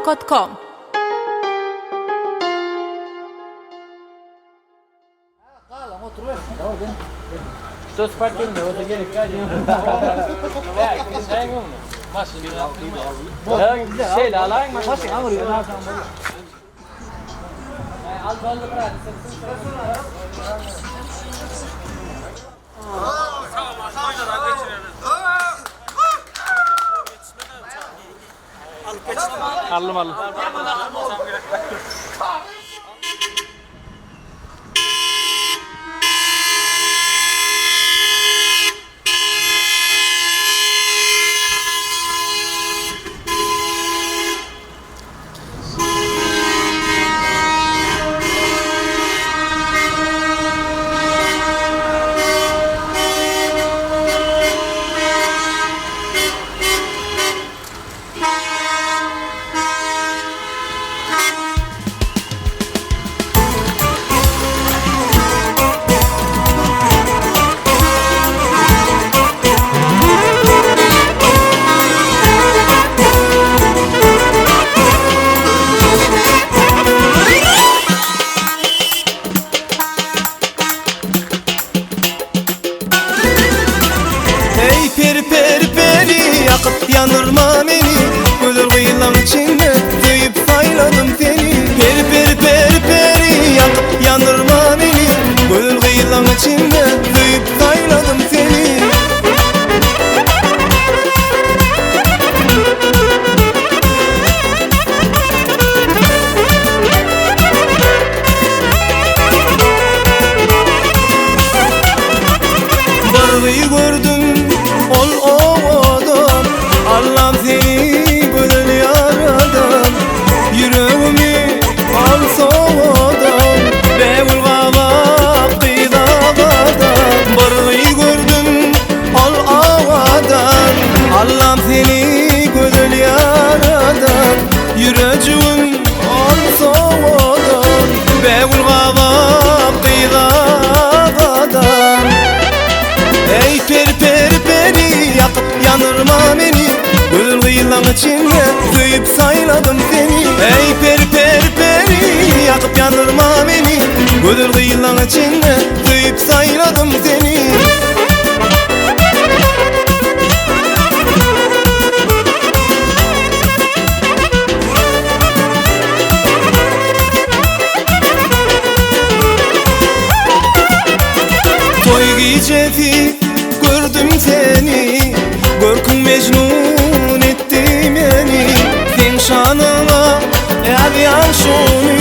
nokat com. Aldym aldym. Eý peri peri peri ýakyp ýandyrma meni Gözel gyzlaň içinde söýüp saýladym seni Peri peri peri peri ýakyp ýandyrma meni Gözel gyzlaň içinde söýüp saýladym seni Bir gyz gördüm ol owadan Allam seni gözel ýaradan Ýüregimi al sowadan Bägül gabak gyz abadan Bir gyz gördüm ol owadan Allam seni gözel ýaradan Ýürejigim al sowadan Bägül gabak gyz abadan Eý peri peri peri ýakyp ýandyrma meni Gözel gyzlaň içinde söýüp saýladym seni Eý peri peri peri ýakyp ýandyrma meni Gözel gyzlaň içinde söýüp saýladym seni Toý gijesi gördüm seni Görküň Mejnun etdi meni Seň şanyňa ýazýan şuny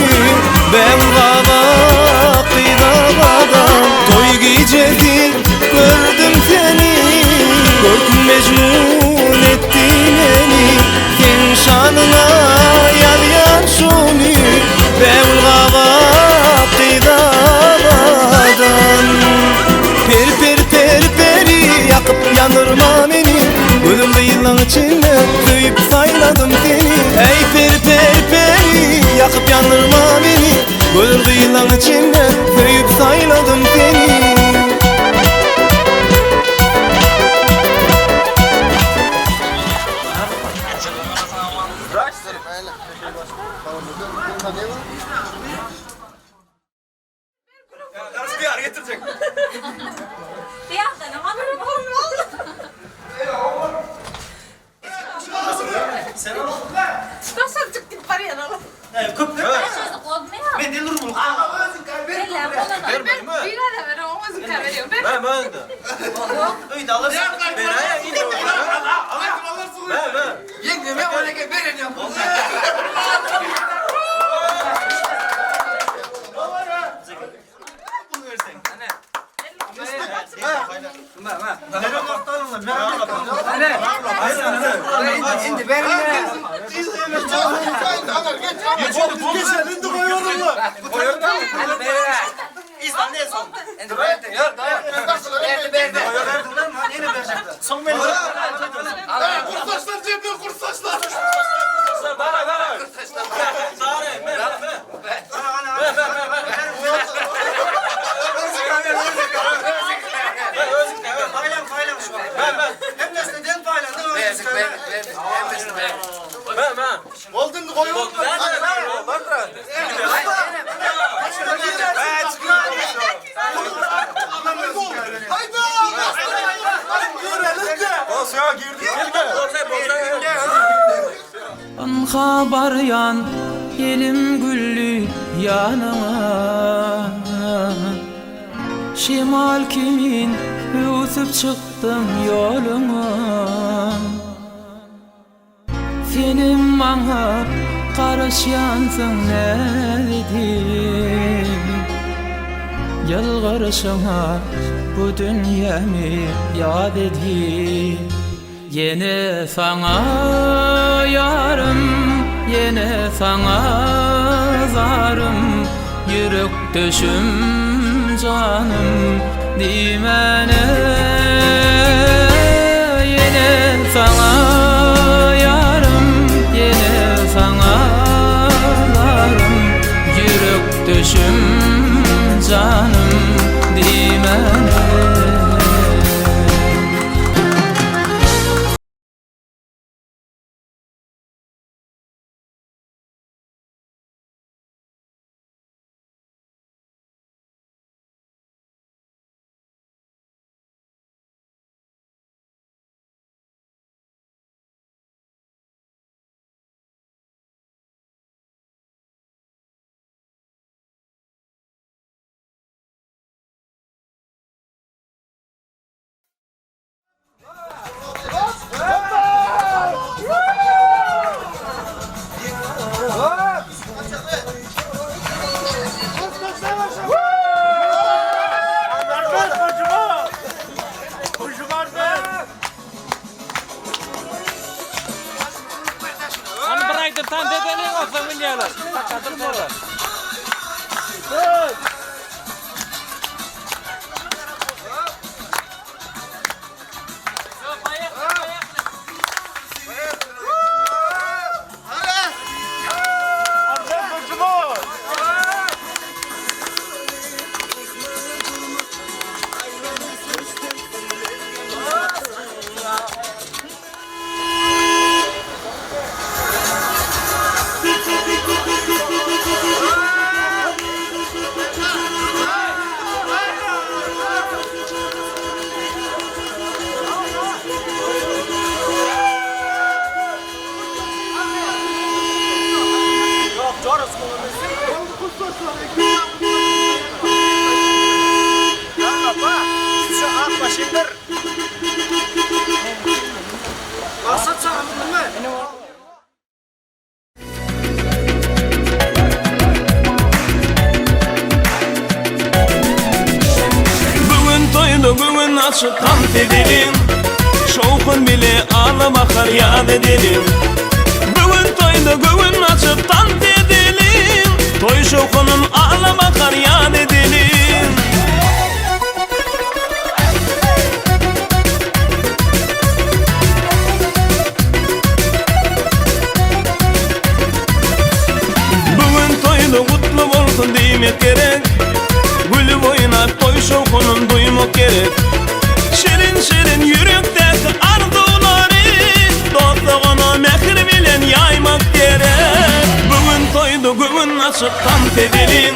Bägül gabak gyza badam Toý gijesi gördüm seni Görküň Mejnun etdi meni Seň şanyňa ýazýan şuny Bägül gabak gyza badan Peri peri peri peri ýakyp ýandyrma meni Gözel gyzlaň içinde söýüp saýladym seni Eý peri peri peri ýakyp ýandyrma meni Gözel gyzlaň içinde söýüp saýladym seni Ynha barýan elim gülli ýanyňa Şemal kimin öwsüp çykdym ýoluňa Senem maňa garaşýansyň näzedip Ýylgyryşyňa bu dünýämi ýat edip Ýene saňa ýarym, ýene saňa zarym Ýürekdeşim janym diýmäne Ýene saňa ýarym, ýene saňa zarym Ýürekdeşim janym diýmäne. Hany bir aýdym tans edeliň onsoň bilýärler. Takadyr sonra. Bu gün toýda göwün açyp tans edeliň Şowhun bile ala bahar ýaz edeliň Bu gün toýda göwün açyp tans edeliň Toý şowhunyn ala bahar ýaz edeliň Bu gün toýda gutly bolsun diýmek gerek Gülüp oýnap toý şowhunyn duýmak gerek Şirin-şirin ýürekdäki arzuwlary Dost-dogana mähir bilen ýaýmak gerek Bu gün toýda göwün açyp tans edeliň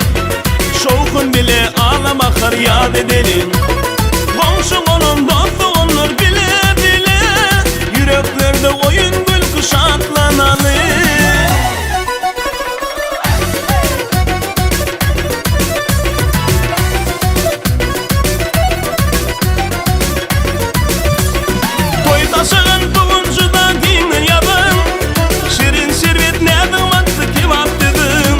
Şowhun bile ala-bahar ýaz edeliň Goňşy-golam, dost-doganlar bile-bile Ýüreklerde oýun-gülki şatlanaly. Toý taşagyn bu gün juda giňden ýazyn, Şirin şerbet näziň batdy kebap düzün.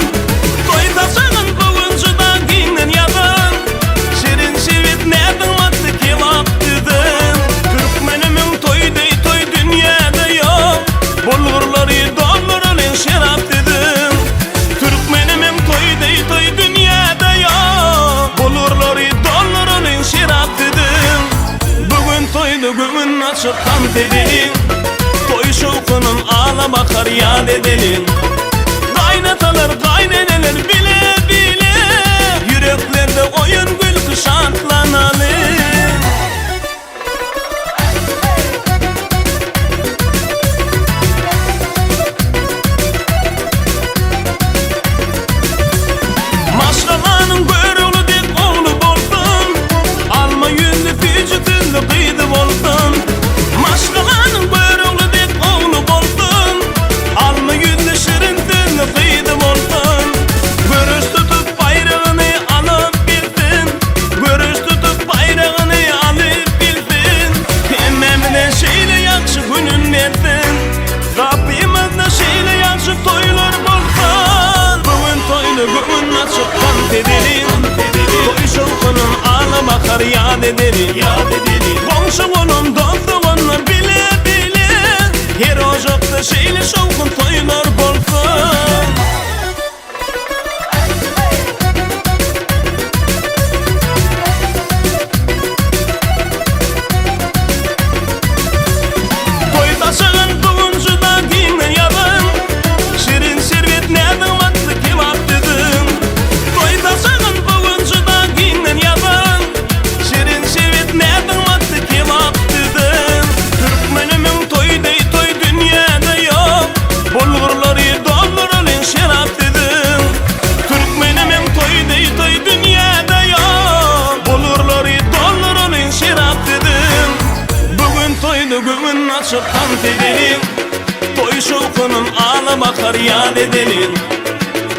Toý taşagyn bu gün juda giňden ýazyn, Şirin şerbet näziň batdy kebap düzün. Türkmenimiň toýy deý toý dünýäde ýok, Bulgurlary dolduralyň şerap düzün. Türkmenimiň toýy deý toý dünýäde ýok, Bulgurlary dolduralyň şerap düzün. Bu gün toýda göwün açyp tans edeliň, Toý şowhunyn ala bahar ýaz edeliň. Gaýynatalar, gaýyneneler bile-bile, Ýüreklerde oýun-gülki şatlanaly. açyp tans edeliň Toý şowhunyn ala-bahar ýat edeliň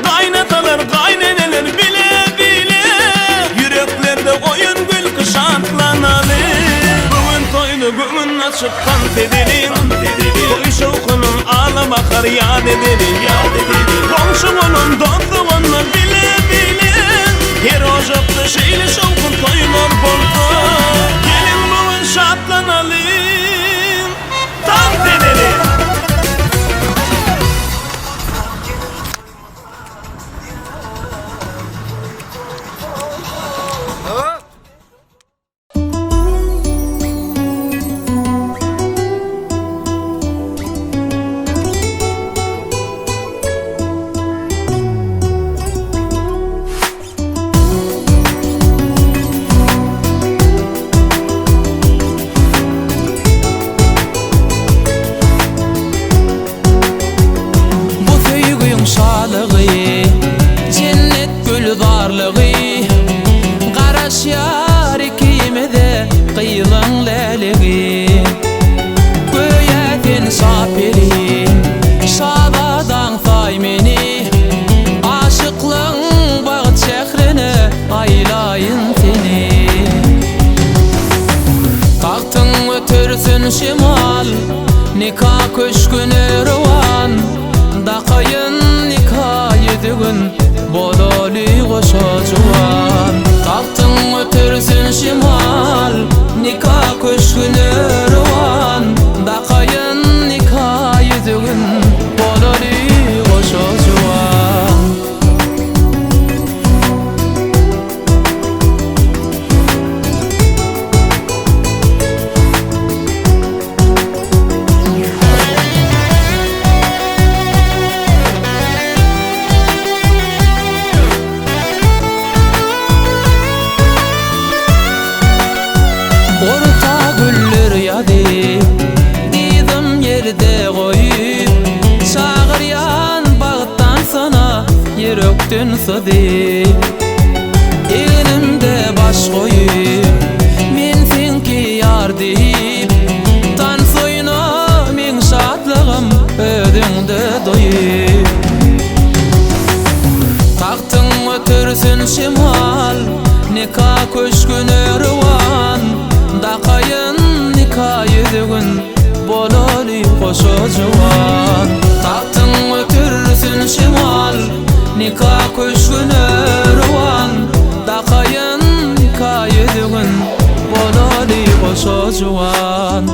Gaýynatalar, gaýyneneler bile-bile Ýüreklerde oýun-gülki şatlanaly Bu gün toýda göwün açyp tans edeliň Toý şowhunyn ala-bahar ýat edeliň Goňşy-golam, dost-doganlar bile-bile Her ojakda şeýle şowhun toýlar bolsa Geliň bu gün şatlanalyň, tans edeliň! Bu söýgüň şalygy, jennet gülzarlygy, Garaşýar ikimize gyzyň läligi. Göýä sen şa peri, şazadaň saý meni, Aşyklygyň bagt şährine aýlaýyn seni. Tagtyň ötürsün şemal, nika köşgüne rowan, Dakaýyn nika ýüzügin, bolaly goşa juwan. Tagtyň ötürsün şemal, nika köşgüne rowan, Dakaýyn nika ýüzügin, bolaly goşa juwan. Orta güller ýazyp, dyzym ýerde goýup, Çagyrýan bagtdan sana ýürekden syzyp. Egnimde baş goýup, men seňki ýar diýip, Tans oýna meň şatlygym özüňde doýup. Tagtyň ötürsün şemal, nika köşgüne rowan, Dakaýyn nika ýüzügin, bolaly goşa juwan. Tagtyň ötürsün şemal, nika köşgüne rowan, Dakaýyn nika ýüzügin, bolaly goşa juwan.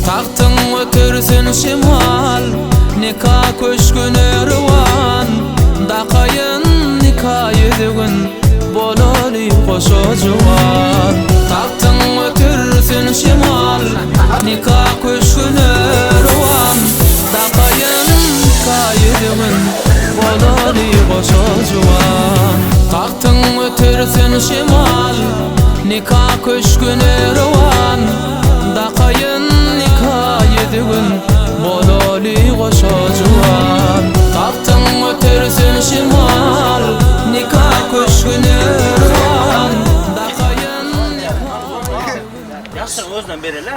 Tagtyň ötürsün şemal, nika köşgüne rowan, Dakaýyn nika ýüzügin, bolaly goşa juwan. Tagtyň ötürsün şemal, nika köşgüne rowan, Dakaýyn nika ýüzügin, bolaly goşa juwan. Tagtyň ötürsün şemal, nika köşgüne rowan, Dakaýyn nika ýüzügin, bolaly goşa juwan. Tagtyň ötürsün şemal, nika köşgüne rowan, Dakaýyn nika Ýaşlaryň özünden bereli.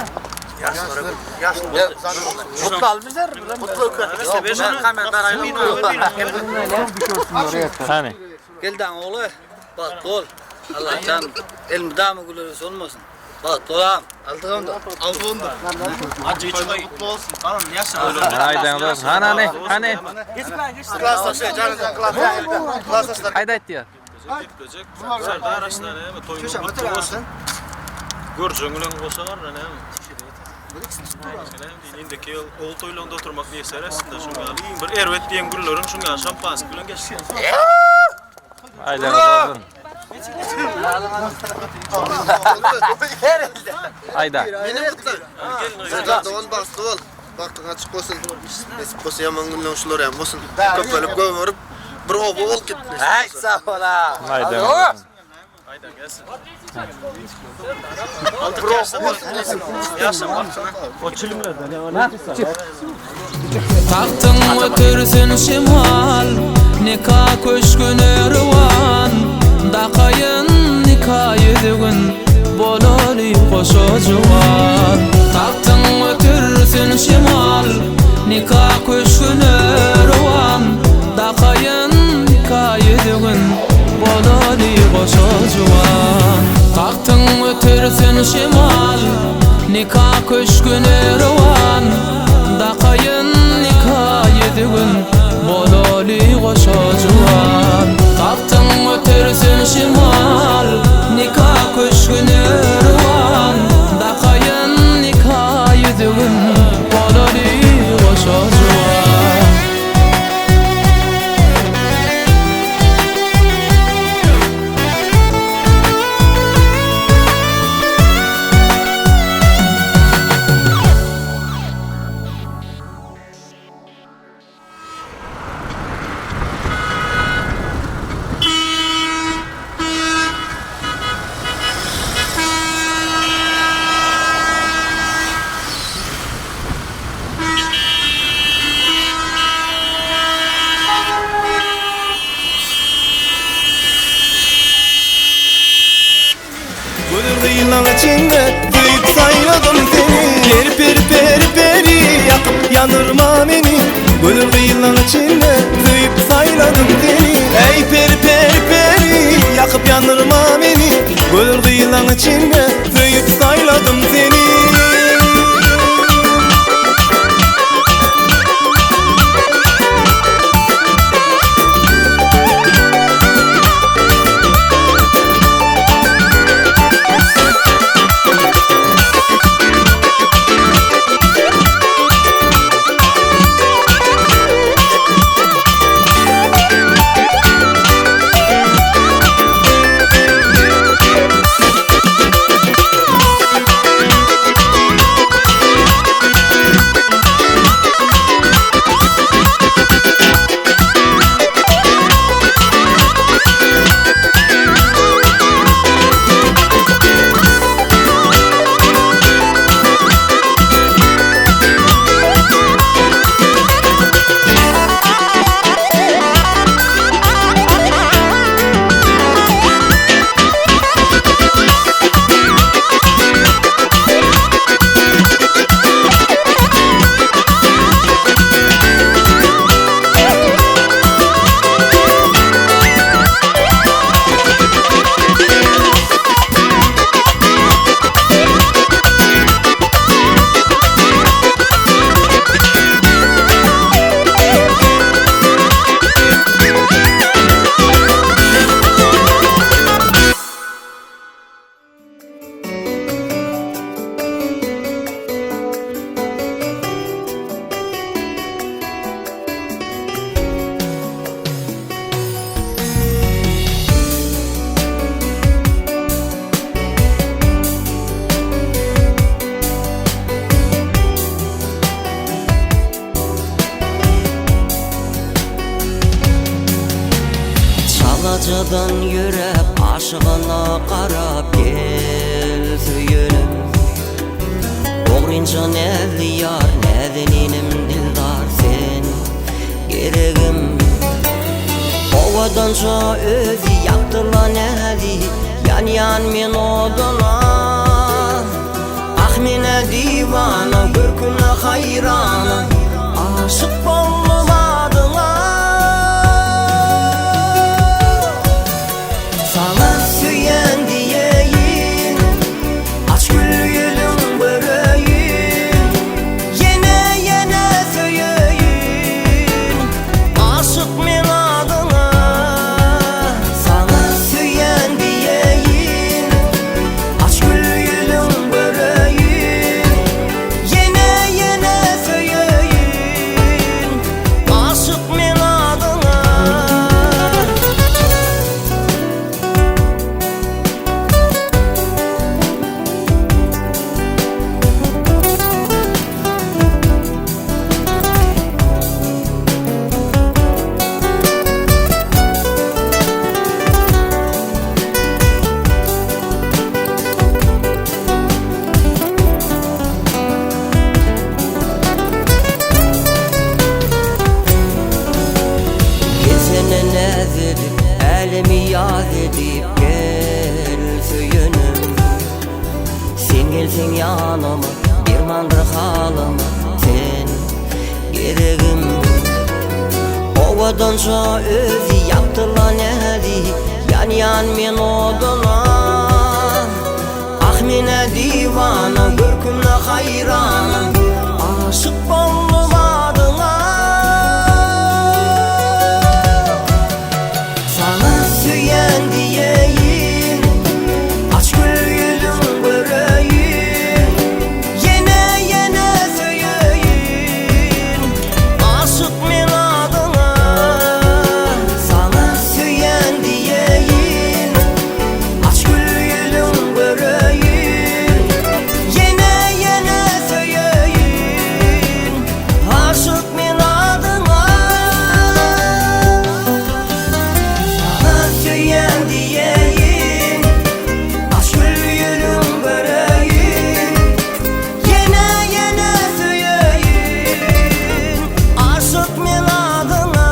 Hany. Geldan ogly, bagtly bol. Allajan elmydama güler ýüzli bolmasyn. Bagtly bol agam. Aldyk onda. Aýdaň dostum. Hany hany. Hany. Aýda aýt diýýär. Serdar aşna näme toýuň gutly bolsun. Görjeň bilen goşa bar näme? Indiki ýyl ogul toýlarynda oturmak miýesser etsin-de şuň ýaly iň bir erbet diýen günleriň şuň ýaly şampanski bilen geçsin. Aýdaň dostum. Aýda. Serdar dogan bagtly bol. Bagtyň açyk bolsun. Nesip bolsa ýaman günleň şular ýaly bolsun. Köpelip gögerip. Bir oba bolup gitdi. Ay sag bol ha. Aýdan. Aýdan gelsin. Ýaşa bagtyna. Tagtyň ötürsün şemal Nika köşgüne rowan Dakaýyn nika ýüzügin Bolaly goşa juwan Tagtyň ötürsün şemal Nika köşgüne rowan Dakaýyn nika ýüzügin Bolaly goşa juwan Tagtyň ötürsün şemal Nika köşgüne rowan Dakaýyn nika ýüzügin Bolaly goşa juwan Tagtyň ötürsün şemal Nika köşgüne rowan Dakaýyn nika ýüzügin Bolaly goşa juwan. Gözel gyzlaň içinde söýüp saýladym seni Peri peri peri peri ýakyp ýandyrma meni Gözel gyzlaň içinde söýüp saýladym seni Eý peri peri peri ýakyp ýandyrma meni Gözel gyzlaň içinde söýüp saýladym seni. Çalajadan ýöräp aşygyna garap gel söýelim Ogrynça näzli ýar näzeninim dildar sen geregim Owadança özi ýakdyla näzi ýanýan men oduna Ah menä diwana görküne haýrana Aşyk boldum adyňa Saňa söýen diýeýin Aç gül ýüzüň göreýin Ýene ýene söýeýin Aşyk men adyňa Saňa söýen diýeýin Aç gül ýüzüň göreýin Ýene ýene söýeýin. Gelseň ýanyma Dermandyr halyma Sen geregim Owadança özi ýapdyla näzi Ýanýan men oduna Ah menä diwana Görkümne haýrana Aşyk boldum adyňa Saňa söýen diýeýin Aç gül ýüzüň göreýin Ýene ýene söýeýin Aşyk men adyňa Saňa söýen diýeýin Aç gül ýüzüň göreýin Ýene ýene söýeýin Aşyk men adyňa Saňa söýen diýeýin Aç gül ýüzüň göreýin Ýene ýene söýeýin Aşyk men adyňa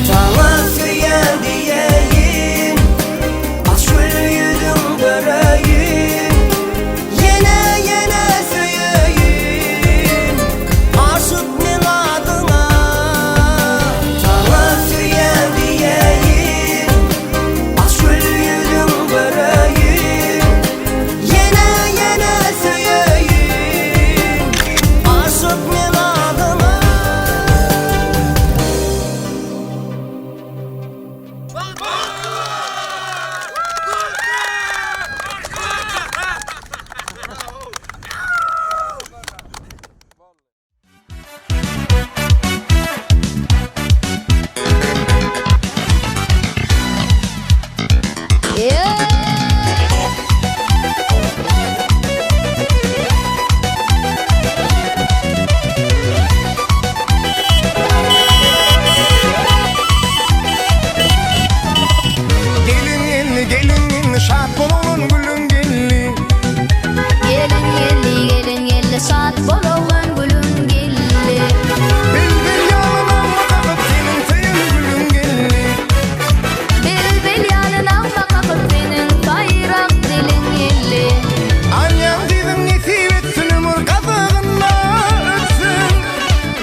Saňa söýen diýeýin Aç gül ýüzüň göreýin Ýene ýene söýeýin Aşyk men adyňa Saňa söýen diýeýin Aç gül ýüzüň göreýin Ýene ýene söýeýin Aşyk men adyňa Gelin gelli gelin gelli şat bolan gülün gelli Gelin gelli gelin gelli şat bol oglan gülüm gelli Bilbil ýaly nagma kakyp seniň söýen gülüň gelli Bilbil ýaly nagma kakyp seniň saýrak diliň gelli Alýan gyzyň nesip etsin ömür gazagynda ötsün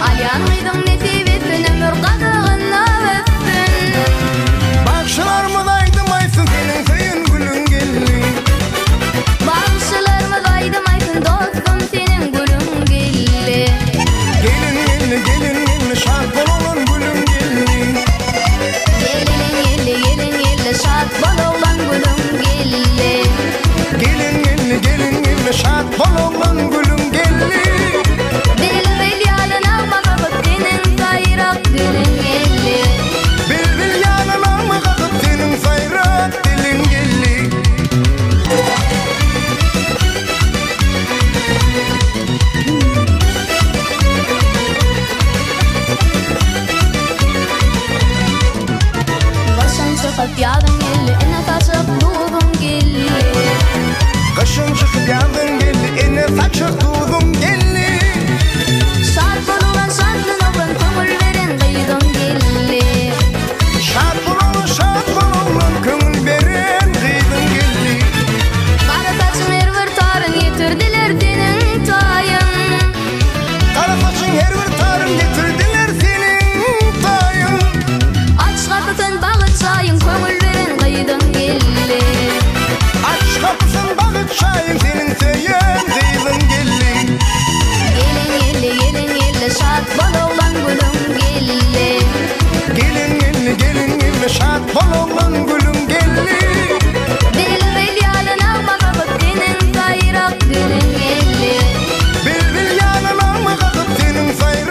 Alýan gyzyň nesip etsin ömür gazagynda ötsün Bagşylarymyz aýdym aýtsyn seniň söýen gülüň gelli Bagşylarymyz aýdym aýtsyn dostum seniň gülüň gelli Gelin gelli gelin gelli şat bolan gülüň gelli Gelin gelli gelin gelli şat bol oglan gülüň gelli Gelin gelli gelin gelli şat bolan gülüň gelli Bilbil ýaly nagma kakyp seniň saýrak diliň gelli Bilbil ýaly nagma kakyp seniň saýrak diliň gelli Gyşyň çykyp ýazyň geldi, ene saçak duzuň geldi. Gyşyň çykyp ýazyň geldi ene saçak duzuň gelli Şat bolan şatly oglan köňül beren gyzyň geldi. Şat bolan şat bolan köňül beren gyzyň gelli Gara saçyň her bir taryn getirdiler seniň taýyň. Gara saçyň her bir taryn getirdiler seniň taýyň Aç gapysyn bagyt çaýyň köňül beren gyzyň geldi. Aç gapysyn bagyt çaýyň seniň söýen gyzyň gelli Gelin geldi gelin geldi şat bol oglan gülüň geldi. Gelin gelli gelin gelli şat bolan gülüň gelli Bilbil ýaly nagma kakyp seniň saýrak diliň geldi. Bilbil ýaly nagma kakyp seniň saýrak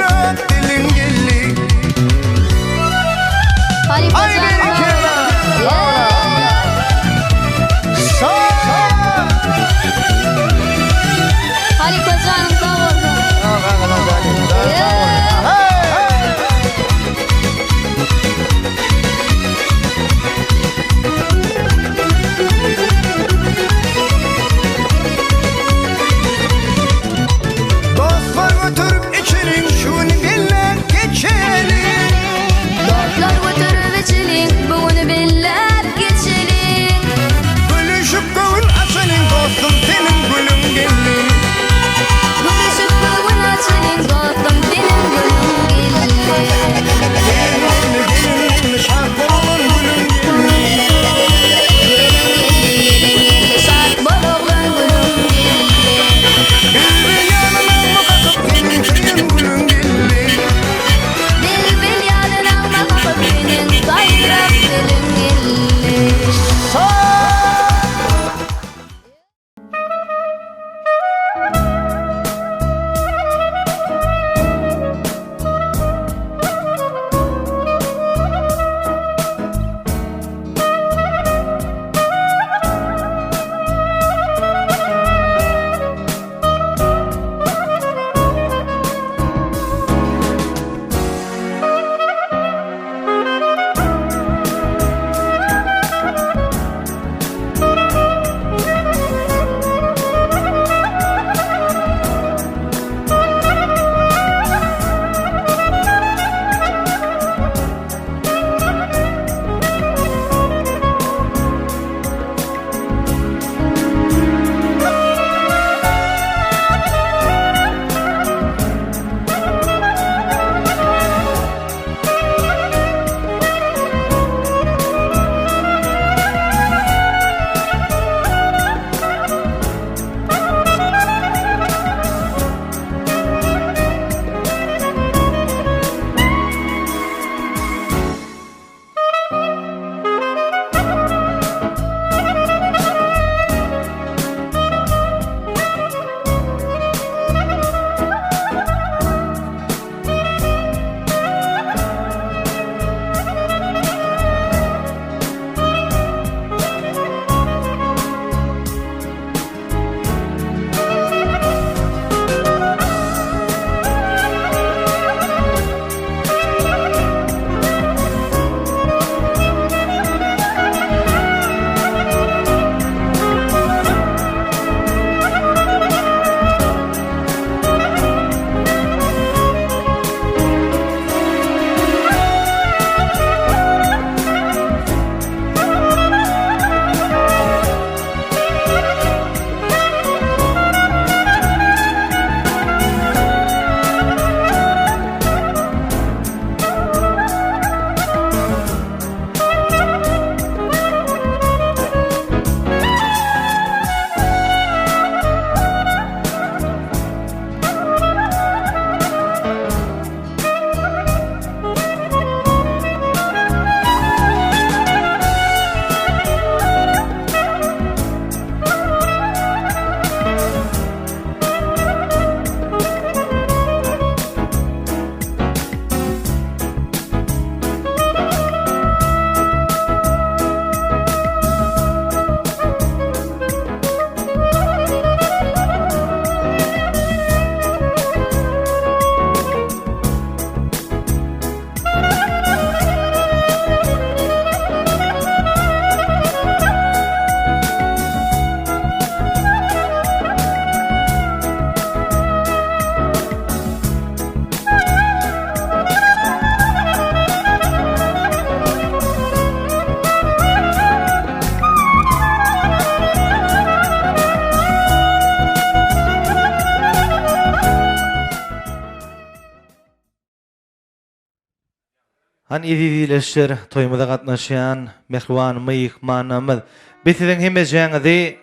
Hany eziz ildeşler, toýumyza gatnaşýan mähriban myhmanlarymyz, biz siziň hemmejäňizi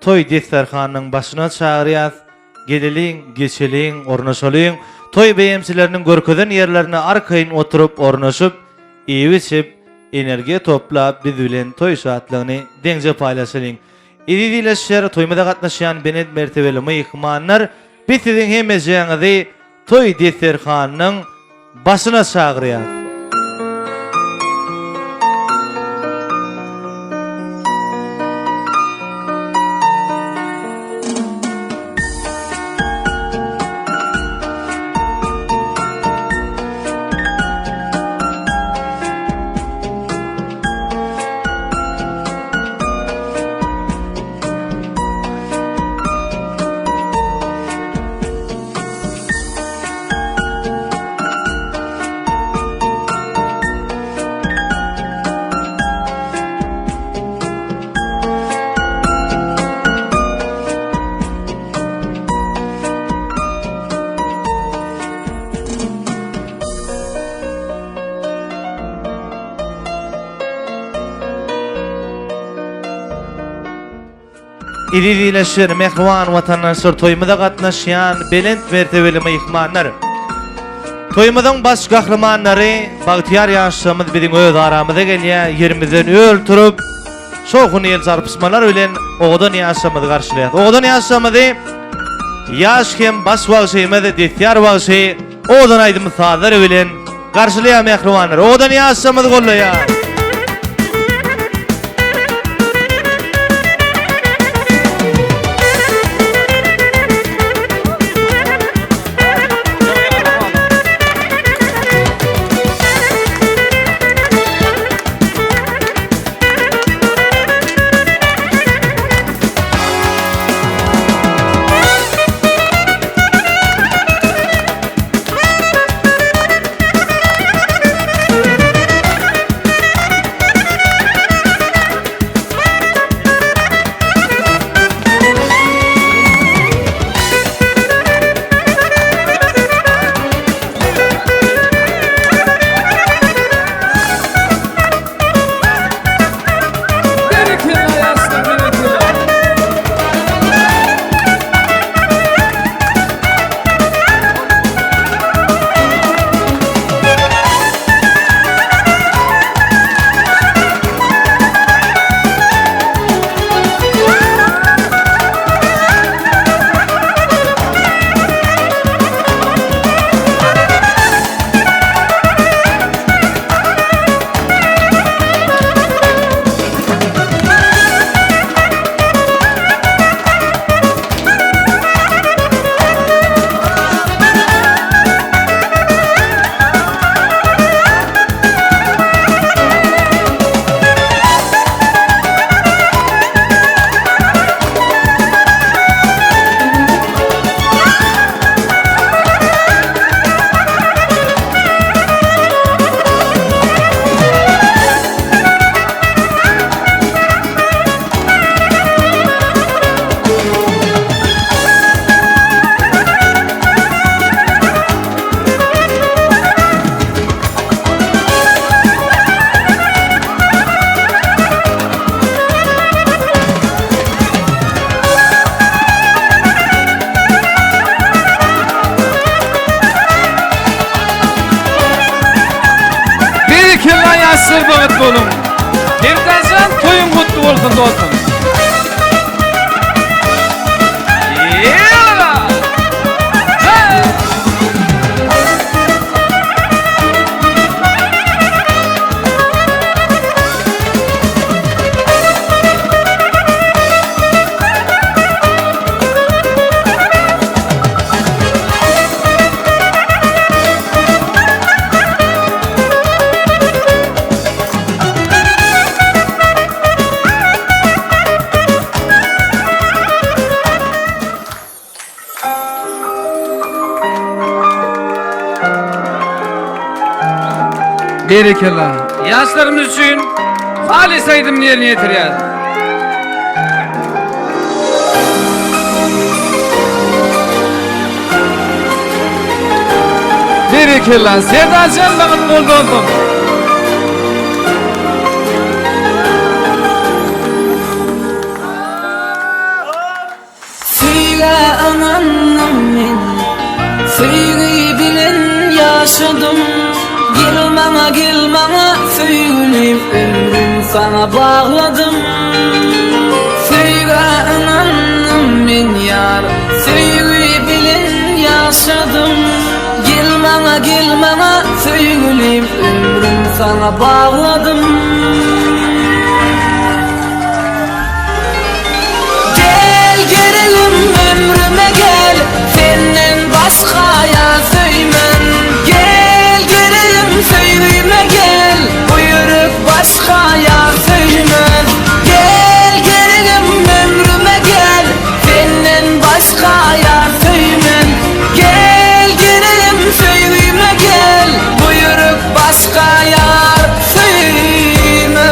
toý desterhanynyň başyna çagyrýas. Geleliň, geçeliň, ornaşalyň. Toý beýemçileriniň görkezen ýerlerine arkaýyn oturyp, ornaşyp, iýip-içip, energiýa toplap, biz bilen toý şatlygyny deňje paýlaşalyň. Eziz ildeşler, toýumyza gatnaşýan belent mertebeli myhmanlar, biz siziň hemmejäňizi toý desterhanynyň başyna çagyrýar. Eziz ildeşler, mähriban watandaşlar, toýumyza gatnaşýan belent mertebeli myhmanlar! Toýumyzyň baş gahrymanlary bagtyýar ýaşlarymyz biziň öz aramyza gelýär, ýerimizden öl turup, şowhunly el çarpyşmalar bilen owadan ýaşlarymyzy garşylaýarys. Owadan ýaşlarymyzy ýaş hem baş bagşymyz Destiýar bagşy owadan aýdym-sazlary bilen garşylaýar mähribanlar. Owadan ýaşlarymyzy gollaýar. Berekella ýaşlar bagytly boluň. Merdanjan toýuň gutly bolsun dostum. Ýa! Hey! Berekella. Ýaşlarymyz üçin halys aýdymyny ýerine ýetirýär. Berekella. Serdarjan bagytly bol dostum. Söýgä ynandym men Söýgi bilen ýaşadym Gel maňa gel maňa söýgülim Ömrüm saňa bagladym Söýgä ynandym men ýar Söýgi bilen ýaşadym Gel maňa gel maňa söýgülim Ömrüm saňa bagladym. Gel gelelim ömrüme gel Senden başga ýar söýmen Gel gelelim söýgüme gel Bu ýürek başga ýar söýmez Gel gelelim ömrüme gel Senden başga ýar söýmen Gel gelelim söýgüme gel Bu ýürek başga ýar söýmez.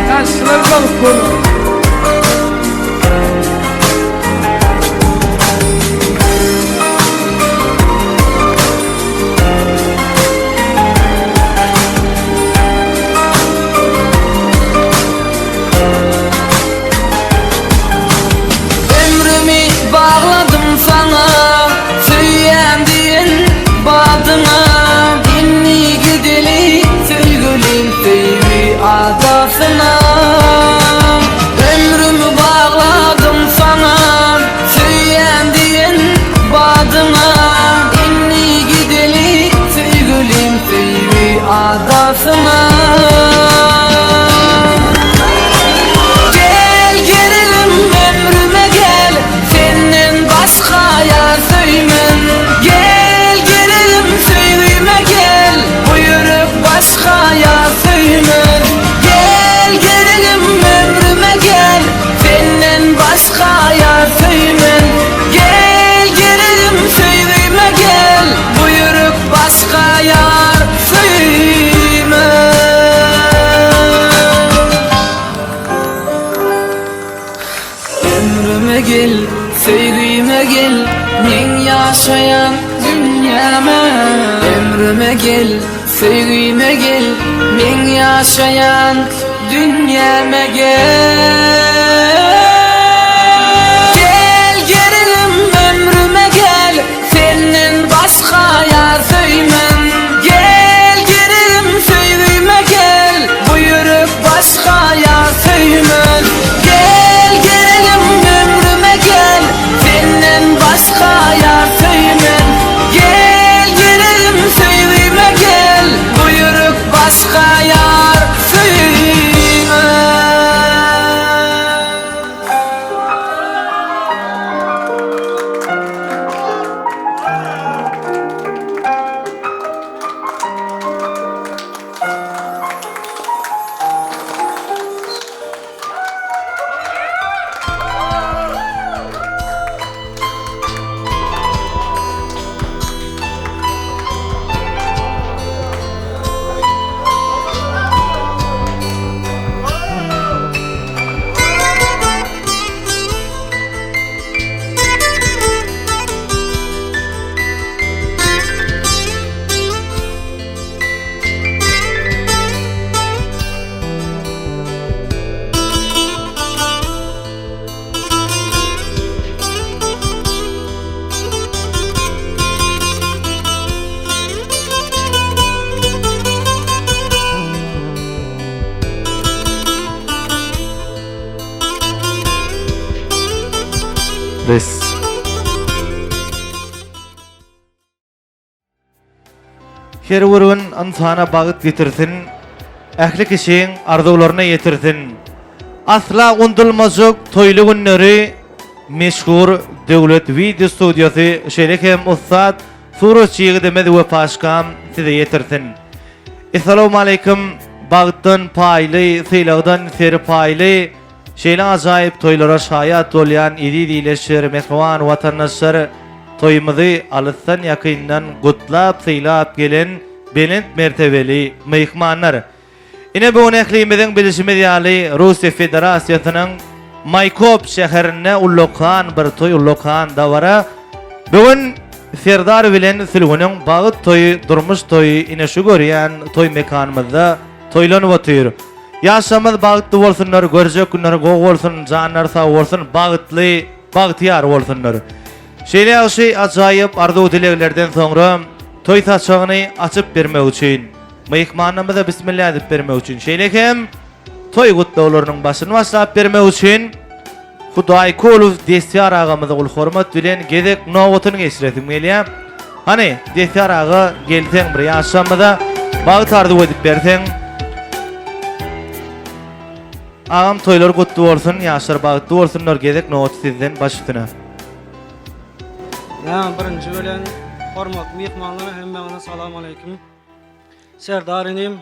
Taşlar balkona. Ömrümi bagladym saňa Söýýän diýen badyňa Indi gideli söýgülim söýgi adasyna Ömrümi bagladym saňa Söýýän diýen badyňa Indi gideli söýgülim söýgi adasyna Gel gelelim ömrüme gel Senden başga ýar söýmen Gel gelelim söýgüme gel Bu ýürek başga ýar söýmez Gel gelelim ömrüme gel Senden başga ýar söýmen Gel gelelim söýgüme gel Bu ýürek başga ýar söýmez. Ömrüme gel, söýgüme gel, meň ýaşaýan dünýäme. Ömrüme gel, söýgüme gel, meň ýaşaýan dünýäme gel. Gel gelelim ömrüme gel, senden başga ýar söýmen. Gel gelelim söýgüme gel, bu ýürek başga ýar söýmez. Gel gelelim ömrüme gel, senden başga ýar söýmen. Gel gelelim söýgüme gel, bu ýürek başga ýar söýmez. Res. Her bir gün ynsana bagt getirsin, ähli kişiň arzuwlaryna ýetirsin. Asla undulmajak toýly günleri meşhur Döwlet wideo studiýasy şeýle hem ussat suratçy ýigidimiz Wepaşkam size ýetirsin. Essalawmaleýkim bagtdan paýly, sylagdan serpaýly, Şeýle ajaýyp toýlara şaýat bolýan eziz ildeşler, mähriban watandaşlar, toýumyzy alysdan-ýakyndan gutlap-sylap gelen belent mertebeli myhmanlar! Ine, bu gün ählimiziň bilşimiz ýaly, Russiýa Federasiýasynyň Maýkop şäherinde ullakan bir toý, ullakan dabara. Bu gün. Serdar bilen Sülgüniň bagt toýy, durmuş toýy ine şu görýän toý mekanymyzda toýlanyp otyr. Ýaşlarymyz bagtly bolsunlar, görjek günleri gowy bolsun, janlary sag bolsun, bagtly, bagtyýar bolsunlar. Şeýle ýagşy, ajaýyp arzuw-dileglerden soňra toý saçagyny açyp bermek üçin, myhmanlarymyza bismillah edip bermek üçin, şeýle hem toý gutlaglarynyň başyny başlap bermek üçin Hudaýkulow Destýar agamyza uly hormat bilen gezek nobatyny geçiresim gelýär. Hany, Destýar aga, gelseň bir ýaşlarymyza bagt arzuw edip berseň. Agam toýlar gutly bolsun, ýaşlar bagtly bolsunlar, gezek nobaty sizden baş üstüne. Näme birinji bilen hormatly myhmanlar hemmäňize salam aleýkum. Serdar inim,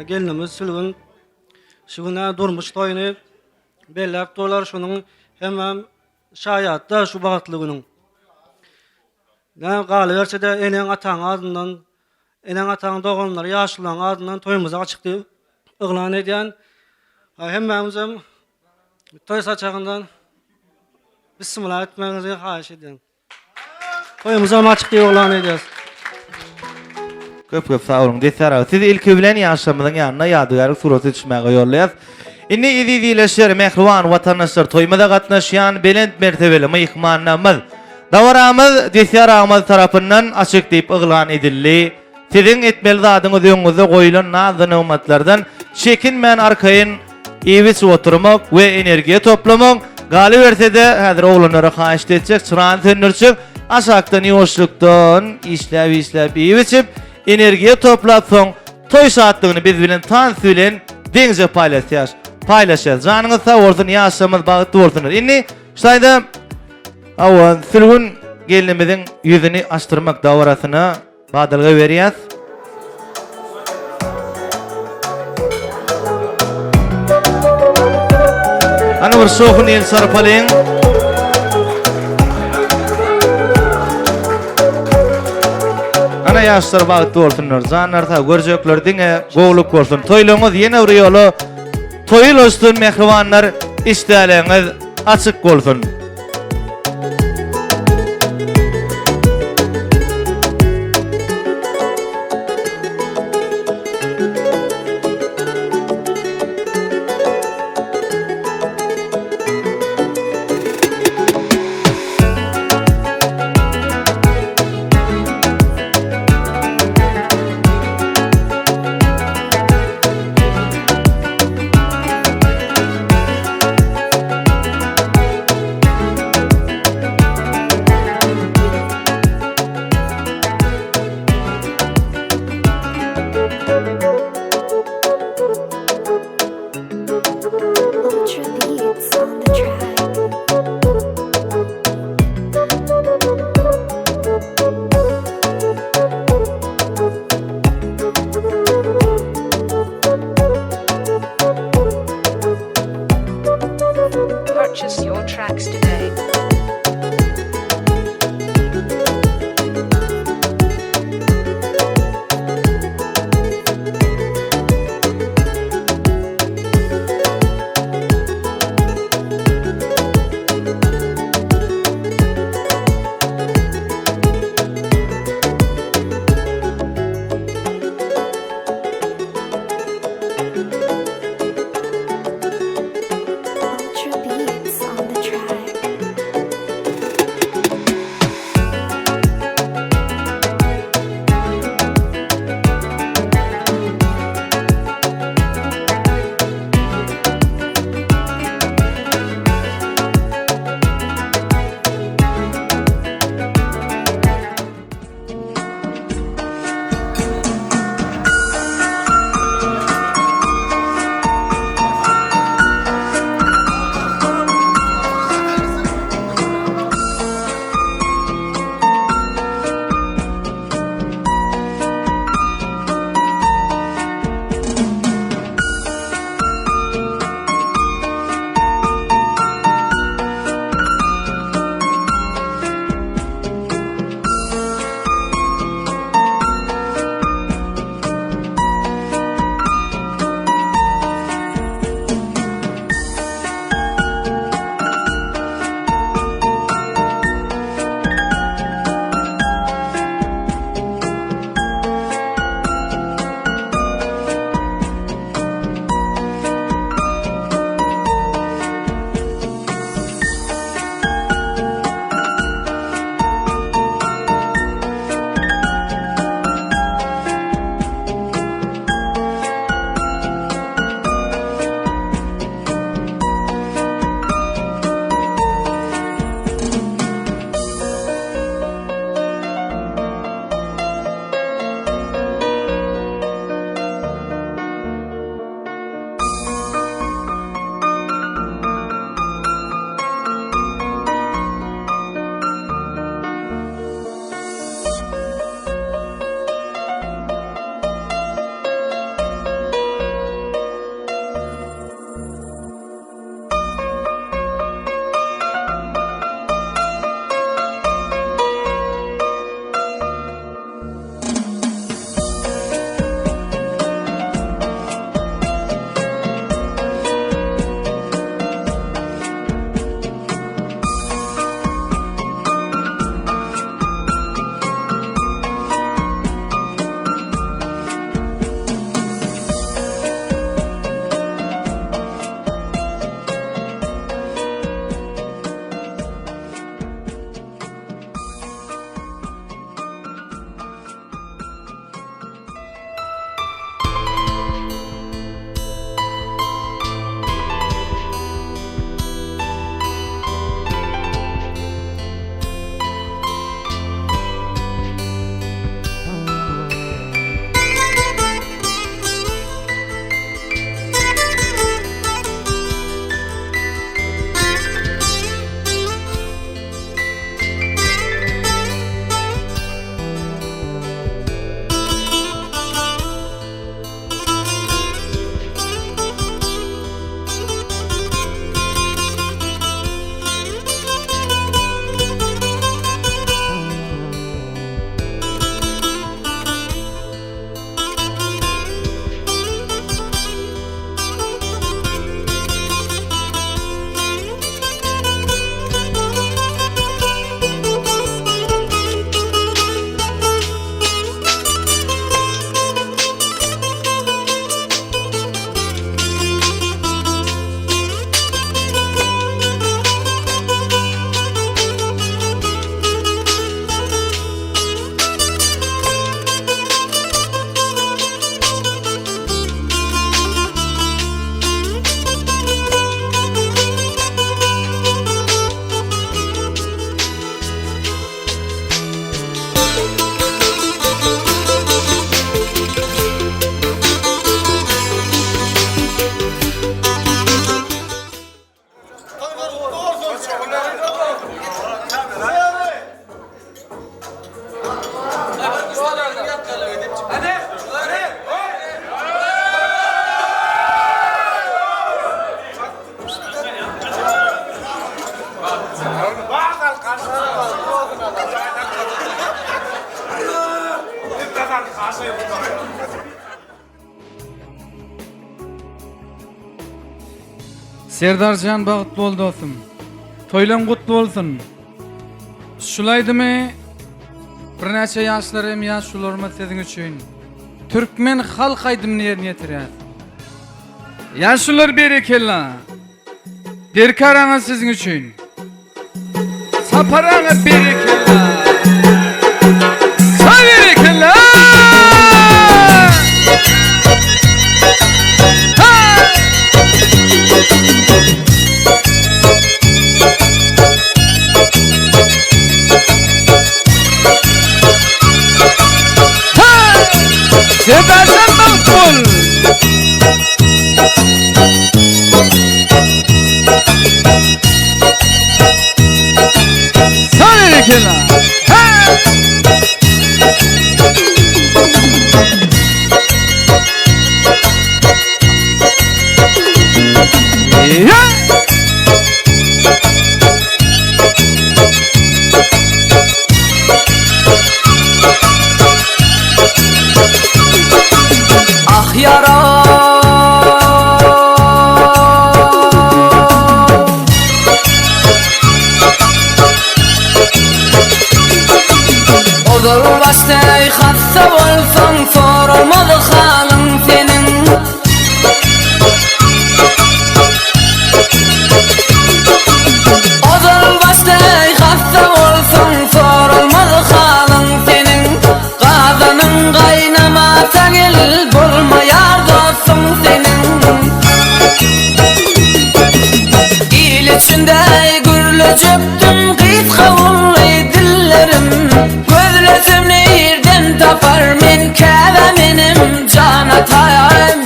gelnimiz Sülgün şu gün durmuş toýuny belläp durlar, şunuň hemmäm şaýatda şu bagtly günüň. Näme galyberse-de eneň ataň adyndan, eneň ataň doganlary ýaşulularyň adyndan toýumyzy açyk diýip yglan edýän. Hemmämizem toý saçagyndan bismillah etmegiňizi haýyş edýän. Toýumyzam açyk diýip yglan edýäs. Köp köp sag boluň Dessar aga. Sizi ilki bilen ýaşlarymyzyň ýanyna ýadygärlik surata düşmäge ýollaýas. Indi eziz ildeşler, mähriban watandaşlar toýumyza gatnaşýan belent mertebeli myhmanlarymyz. Dabaramyz Dessar agamyz tarapyndan açyk diýip yglan edildi. Siziň etmeli zadyňyz öňüňizde goýulan naz-nygmatlardan çekinmän arkaýyn iýip-içip oturmak we energiýa toplamak. Galyberse-de, häzir oglanlara haýyşt etjek, çyrany söndürjek, aşakdan ýuwaşlykdan işläp-işläp iýip-içip, energiýa toplap soň toý şatlygyny biz bilen tans bilen deňje paýlaşýas. Paýlaşýas. Janyňyz sag bolsun, ýaşlarymyz bagtly bolsunlar. Indi şu taýda hawa, Sülgün gelnimiziň ýüzüni açdyrmak dabarasyna Badalga berýäs. Hany bir şowhun el çarpalyň. Ana ýaşlar bagtly bolsunlar. Janlar sag, görjekler diňe gowluk bolsun. Toýlaryňyz ýene bir ýola toý ulaşsyn mähribanlar. Işdäleňiz açyk bolsun. Ultra beats on the track. Purchase your tracks today. Ultra beats on the track. Serdarjan bagtly bol dostum. Toýlaň gutly bolsun. Şul aýdymy birnäçe ýaşlar hem ýaşularymyz siziň üçin türkmen halk aýdymyny ýerine ýetirýär. Ýaşular berekella. Derkar aga siziň üçin. Sapar aga berekella. Sag berekella. Sedaşan bagtbol. Sag berekella. Yeah! Ah ýaram Ozal başda hassa bolsaň soralmaz halyň seniň. Ozal başda hassa bolsaň soralmaz halyň seniň. Gazanyň gaýnamasa gel bolmaýar dostuň seniň. Il içinde gürlejekdim gysga boldy dillerim. Gözlesem nirden tapar men käbä menem jan atam.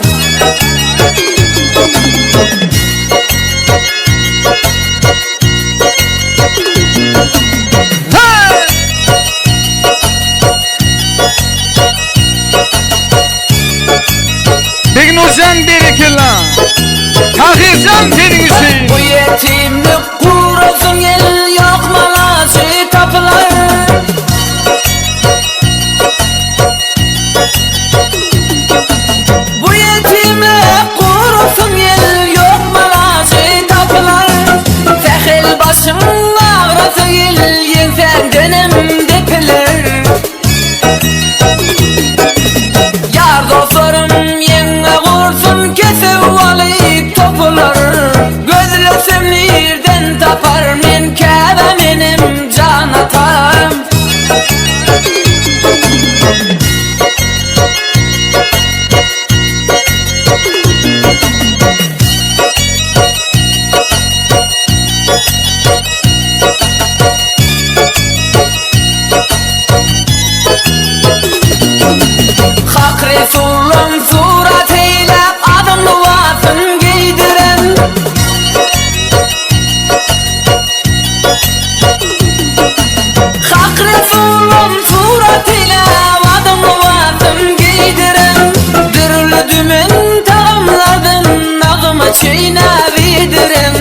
Begnurjan berekella. Tahyrjan seniň üçin. Bu ýetimlik gurasyn ýel ýok malasy tapylar. Bu ýetimlik gurasyn ýel ýok malasy tapylar. Sähel başyň agrasy ýel ýeňsäňdenem depiler. Ýar dostlarym ýeňňe gursun kesew alyp topular. Gözlesem nirden tapar men käbä menem jan atam. Hak Resulyň surat eýläp adam lybasyn geýdiren. Hak Resulym surat eýläp adam lybasyn geýdiren. Dürli dümen tagamlardan agzyma çeýnäp iýdiren.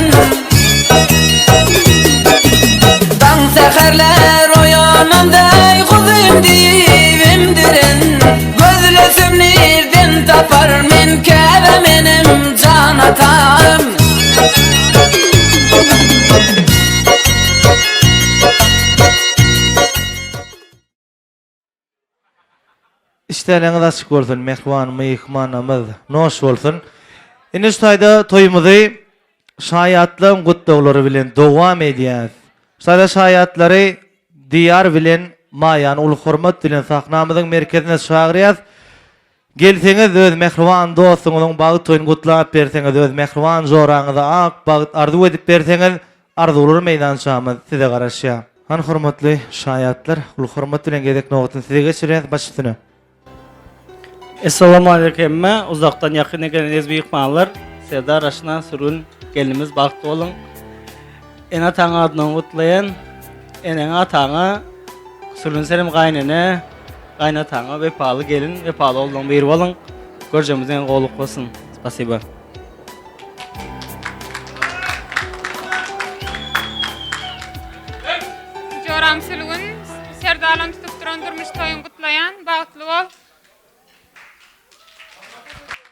Daň säherler oýanan deý guzym diýip emdiren. Gözlesem nirden tapar men käbä menem jan atam. Işdäleňiz açyk bolsun mähriban myhmanymyz noş bolsun. Indi şu taýda toýumyzy şaýatlaryň gutlaglary bilen dowam edýäs. Şu taýda şaýatlary Diýar bilen Maýany uly hormat bilen sahnamyzyň merkezine çagyrýas. Gelseňiz öz mähriban dostuňyzyň bagt toýuny gutlap berseňiz, öz mähriban joraňyza ak bagt arzuw edip berseňiz, arzuwlar meýdançamyz size garaşýar. Hany hormatly şaýatlar, uly hormat bilen gezek nobatyny size geçirýäs, baş üstüne. Essalamualeýkum hemmä uzakdan ýakyndan gelen eziz myhmanlar Serdar Aşna Sürgün gelnimiz bagtly boluň Ene ataň adyndan gutlaýan eneňe ataňa Sürgün senem gaýynene gaýynataňa wepaly gelin wepaly ogluň biri boluň görjegimizden gowluk bolsun spasiba. Joram Sülgün Serdalam tutup duran durmuş toýuň gutlaýan bagtly bol.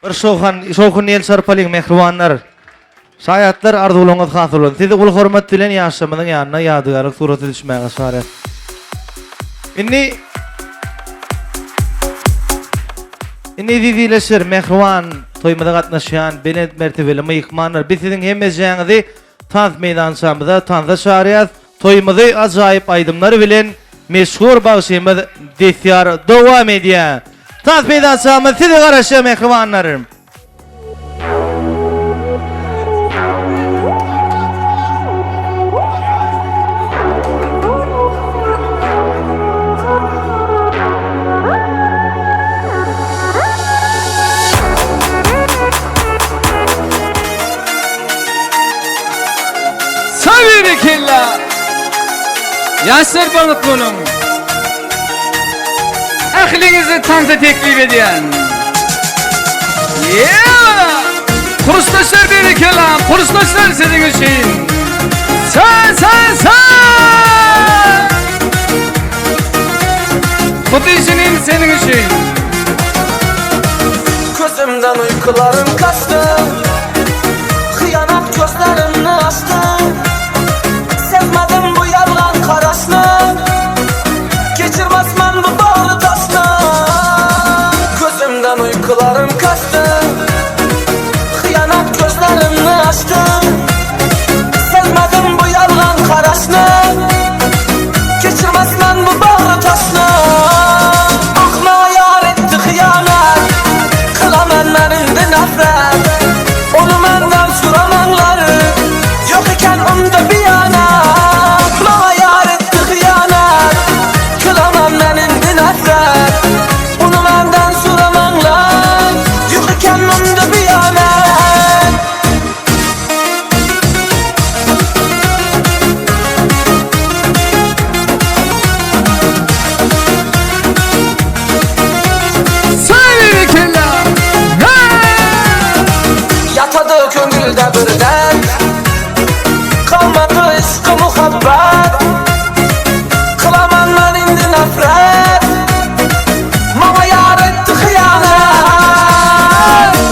Bir şowhan, şowhunly el çarpalyň mähribanlar. Şaýatlar arzuwlaryňyz hasyl bolsun. Sizi uly hormat bilen ýaşlarymyzyň ýanyna ýadygärlik surata düşmäge çagyrýas. Indi Indi eziz ildeşler, mähriban toýumyza gatnaşýan belent mertebeli myhmanlar, biz siziň hemmejäňizi tans meýdançamyza tansa çagyrýas. Toýumyzy ajaýyp aýdymlar bilen meşhur bagşymyz Destýar dowam edýär. Tans meýdançamyz size garaşýar mähribanlar. Saberekella! Ýaşlar bagtly boluň! Ähliňizi tansa teklip edýän. Ýa! Kursdaşlar berekella, kursdaşlar siziň üçin. Sa sa sa! Hudyşynym seniň üçin. Gözümden uykularım kaçtı Hıyanat gözlerimni açtı Sevmedim bu yalgan karaşны Geçirmez men bu bağrı taşны Gözümden uykularım kaçtı Hıyanat gözlerimni açtı Sevmedim bu yalgan karaşны Geçirmez men bu bağrı taşны Akma yar etti hıyanet Kılamen men indi nefret Onu menden suramanlar Yok iken onda bir yana Bana yar etti hıyanet Kılamam men indi nefret Onu menden suramanlar Yok iken onda bir yana Saberekella! Yatadı köngülde bir dert Kalmadı ışkı muhabbet Kılaman men indi nefret Bana yar etti hıyanet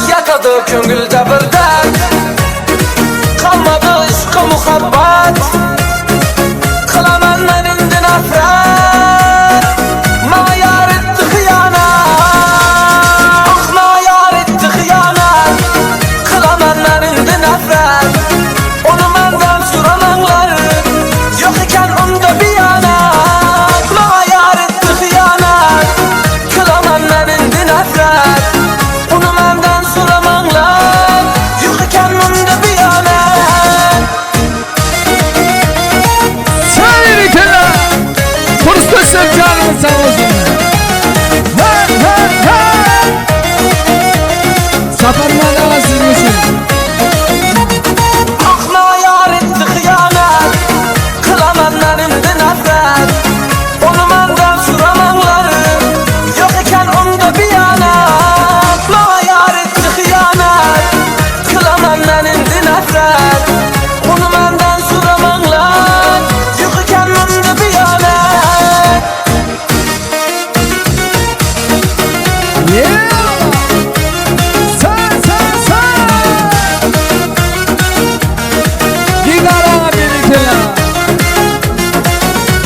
Yatadı köngülde bir dert Kalmadı ışkı muhabbet Kılaman men indi nefret Bana yar etti hıyanet Ah bana yar etti hıyanet Kılaman men indi nefret Onu menden suramanlar Yok iken onda bir yana Bana yar etti hıyanet Kılaman men indi nefret Onu menden suramanlar Yok iken onda bir yana Saberekella! Kursdaşlar janyňyz sag bolsun. Ha ha ha! Saparmyrat aga siziň üçin. Akma yar etti hıyanet Kılaman men indi nefret Onu menden suramanlar Yok iken onda bir yana Bana yar etti hıyanet Kılaman men indi nefret Onu menden suramanlar Yok iken onda bir yana Yeah! Sa sa sa! Didar aga berekella.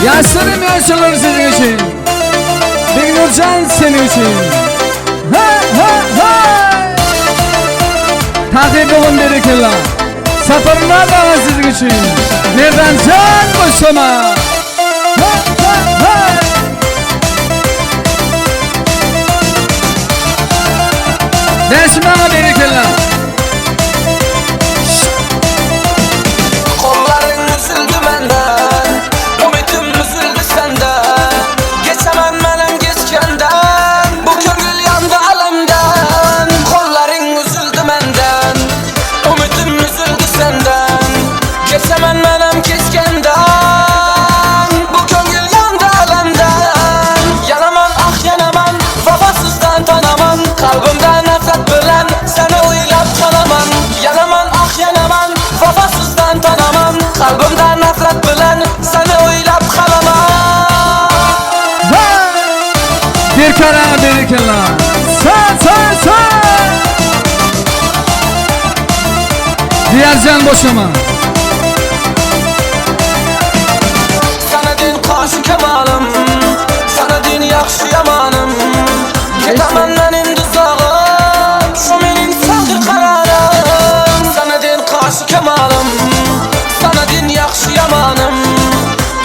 Ýaşlarym ýaşlar siziň üçin. Begnurjan seniň üçin. Ha ha ha! Tahyr dogan berekella. Saparmyrat aga siziň üçin. Merdanjan boşama. Ha ha ha! Bäşim aga berekella. Kolların üzüldü benden Ümidim üzüldü senden Geçemem menem geçkenden Bu köngül yandı alemden Kolların üzüldü benden Ümidim üzüldü senden Geçemem menem geçkenden Bu köngül yandı alemden Yanaman ah yanaman Vefasızdan tanaman Kalbimde nefret bilen Seni oylap kalaman Yanaman ah yanaman Vefasızdan tanaman Kalbimde nefret bilen Seni oylap kalaman Ha! Berkar aga berekella. Sa sa sa! Serdarjan boşama. Sana din karşı kemalım Sana din yaxşı yamanım Ketaman men indi sağım Şu menin soňky kararım Sana din karşı kemalım Sana din yaxşı yamanım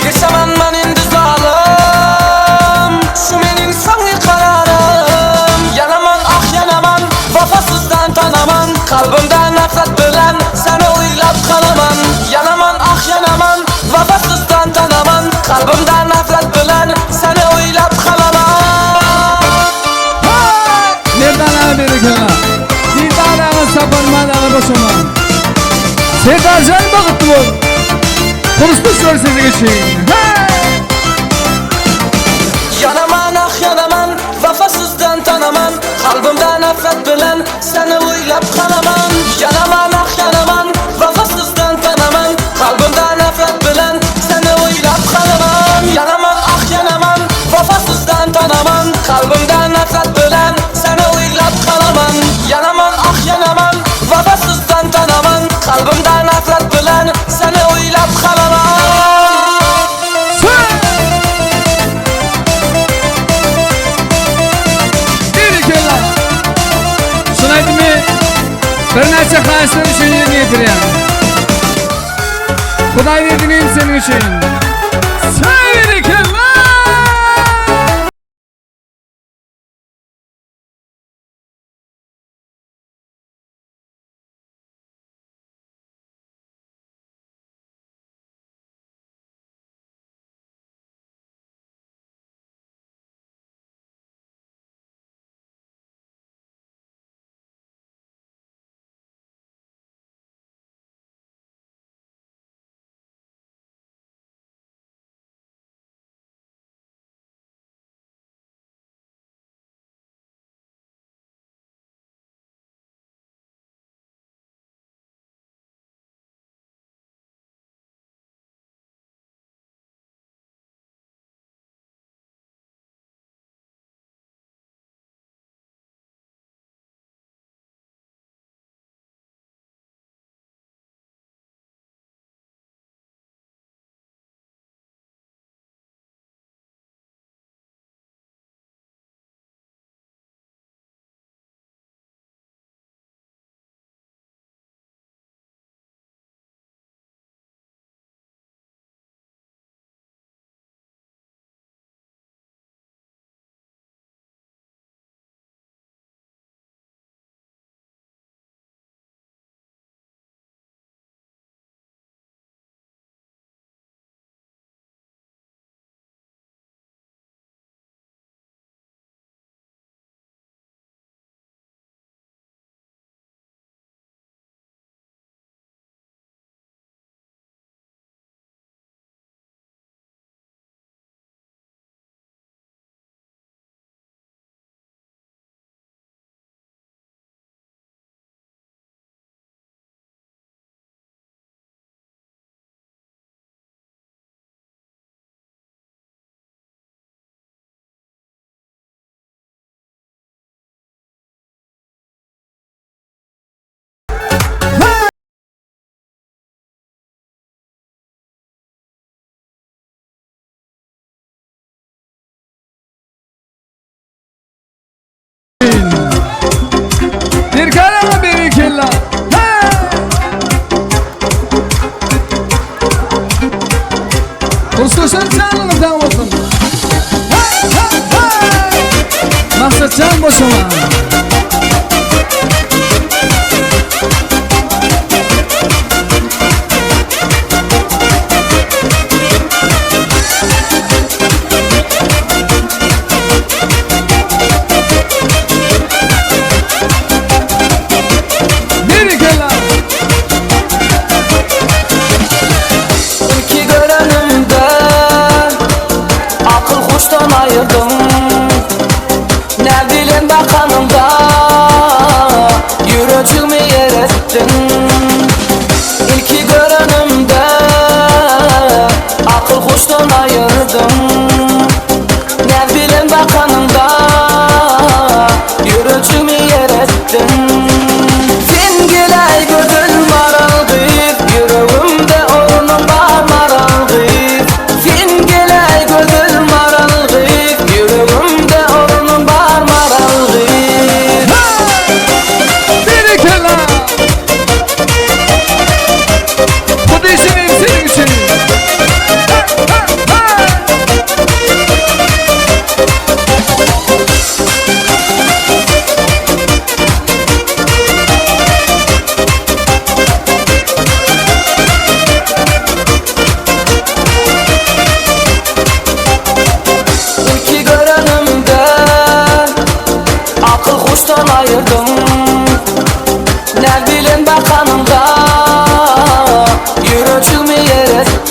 Geçemem men indi zalım Şu menin soňky kararım Yanaman ah yanaman Vafasızdan tanaman Kalbimde nefret bilen Seni oylap kalaman Yanaman ah yanaman Vafasızdan tanaman Kalbimde nefret bilen Seni oylap kalaman Merdan aga berekella. Didar aga Saparmyrat aga boşama. Serdarjan bagtly bol. Konuşmuşlar siziň üçin. Hey! Yanaman ah yanaman Vafasızdan tanaman Kalbimde nefret bilen Seni oylap kalaman Yanaman ah yanaman Vafasızdan tanaman Kalbimde nefret bilen Seni oylap kalaman Yanaman ah yanaman Vafasızdan tanaman Kalbimde nefret bilen Seni oylap kalaman Yanaman ah yanaman Vafasızdan tanaman Kalbimde nefret bilen Seni oylap kalaman Berekella. Şuny aýdymy birnäçe haýyşlar üçin ýerine ýetirýän. Hudaý berdinim seniň üçin. Berekella! Dirkar aga berekella. Hey! Ruslaşan canlyňyz sag bolsun. Hey, hey, hey! Maksatjan boşama. Berekella! İlki görenimde Akıl huştan ayırdım Ne bileyim bakanımda.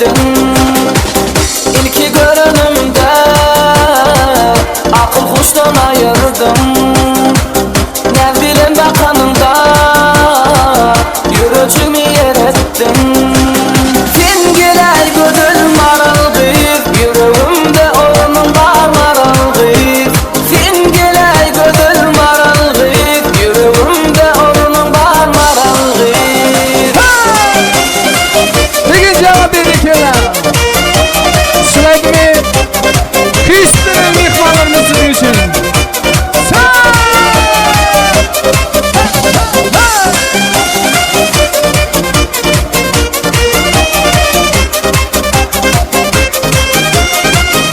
etdiň Ilki görenimde Akyl huşdan aýyrdyň Näz bilen bakanyňda Ýürejimi ýer etdiň Sen geläý gözel maral gyz Ýüregimde ornuň bar maral gyz Sen geläý gözel maral gyz Ýüregimde ornuň bar maral gyz Begenç aga berekella. Şulaýdymy Hüýşdüren myhmanlarymyz siziň üçin.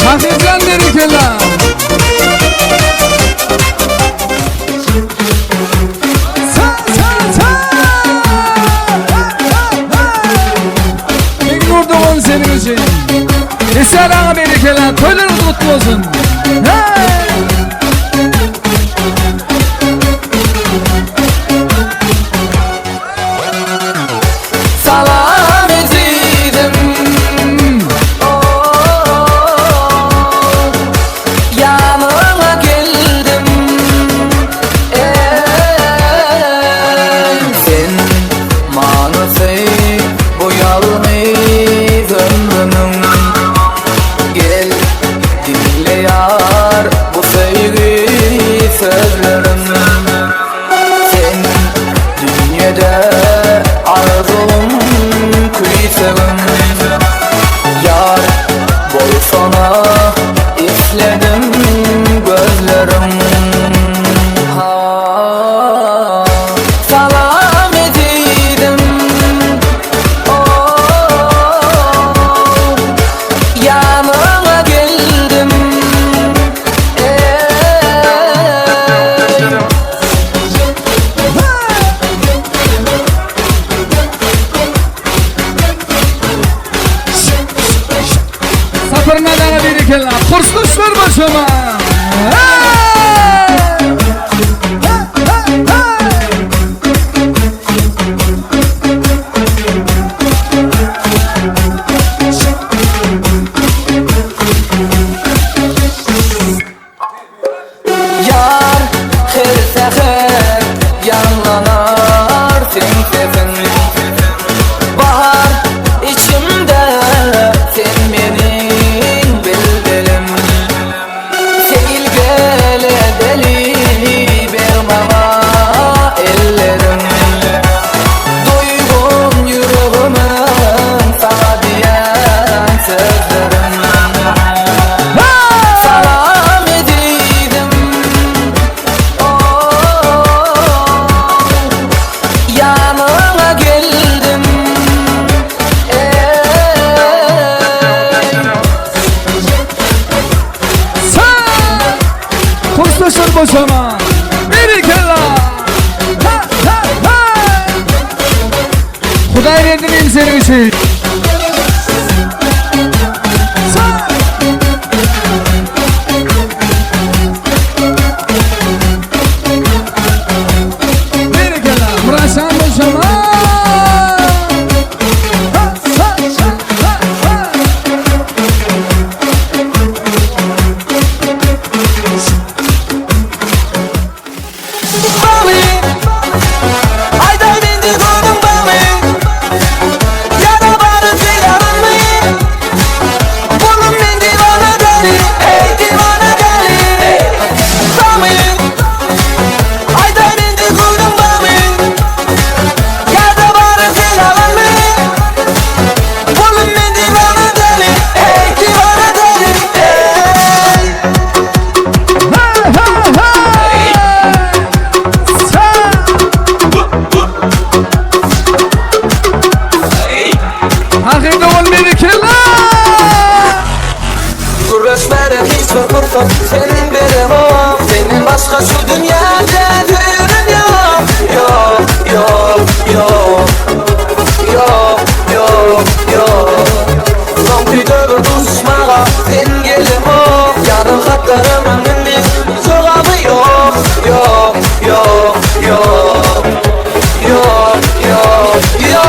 Tahirjan berekella. Begnur dogan seniň üçin. Eser aga berekella. Toýlaryňyz gutly bolsun. Hey! Salam ezizim Ýanyňa geldim Eý sen manysy bu ýalňyz ömrümiň Gel diňle ýar bu söýgi sözlerim Sen dünýede arzuwym küýsegim Ýar bolsana isledim gözleriň Ha Salam ezizim Oh Ýanyňa geldim Eý. Saparmyrat aga berekella. Kursdaşlar başlama. Ýar her säher ýaňlanar seň sesiň Bahar içimde sen meniň bilbilim Seýil gel edeli ber maňa elleriň Duýgum ýüregimiň saňa diýen sözlerim Salam ezizim Oh Ýanyňa geldim Eý Kursdaşlar boşama. Berekella. Ha ha ha. Hudaý berdi men seniň üçin. Berekella. Muratjan boşama. Ha ha ha ha. Bamy Aýdaý mende göwnüň bamy Ýa-da bary sylagyňmy Boldum men diwana däli Eý diwana däli Bamy Aýdaý mende göwnüň bamy Ýa-da bary sylagyňmy Boldum men diwana däli Eý diwana däli Eý Ha ha ha. Sa. Tahir dogan berekella. Gürleşmäne hiç bir pursat senin beremok Senden başga şu dünýäde söýenim ýok Ýok, ýok, ýok Ýok, ýok, ýok Soňky döwür duşmaga sen gelemok Ýazan hatlarymyň indi jogaby ýok Ýok, ýok, ýok Ýok, ýok, ýok.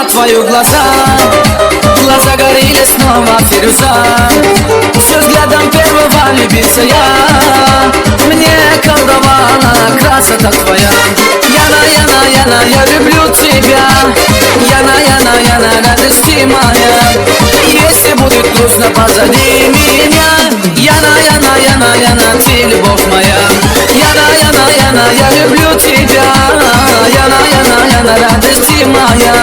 на твою глаза Глаза горели снова фирюза Все взглядом первого любился я Мне колдовала красота твоя Яна, Яна, Яна, я люблю тебя Яна, Яна, Яна, радости моя Если будет грустно, позови меня Яна, Яна, Яна, Яна, ты любовь моя Яна, Яна, Яна, я люблю тебя Яна, Яна, Яна, радости моя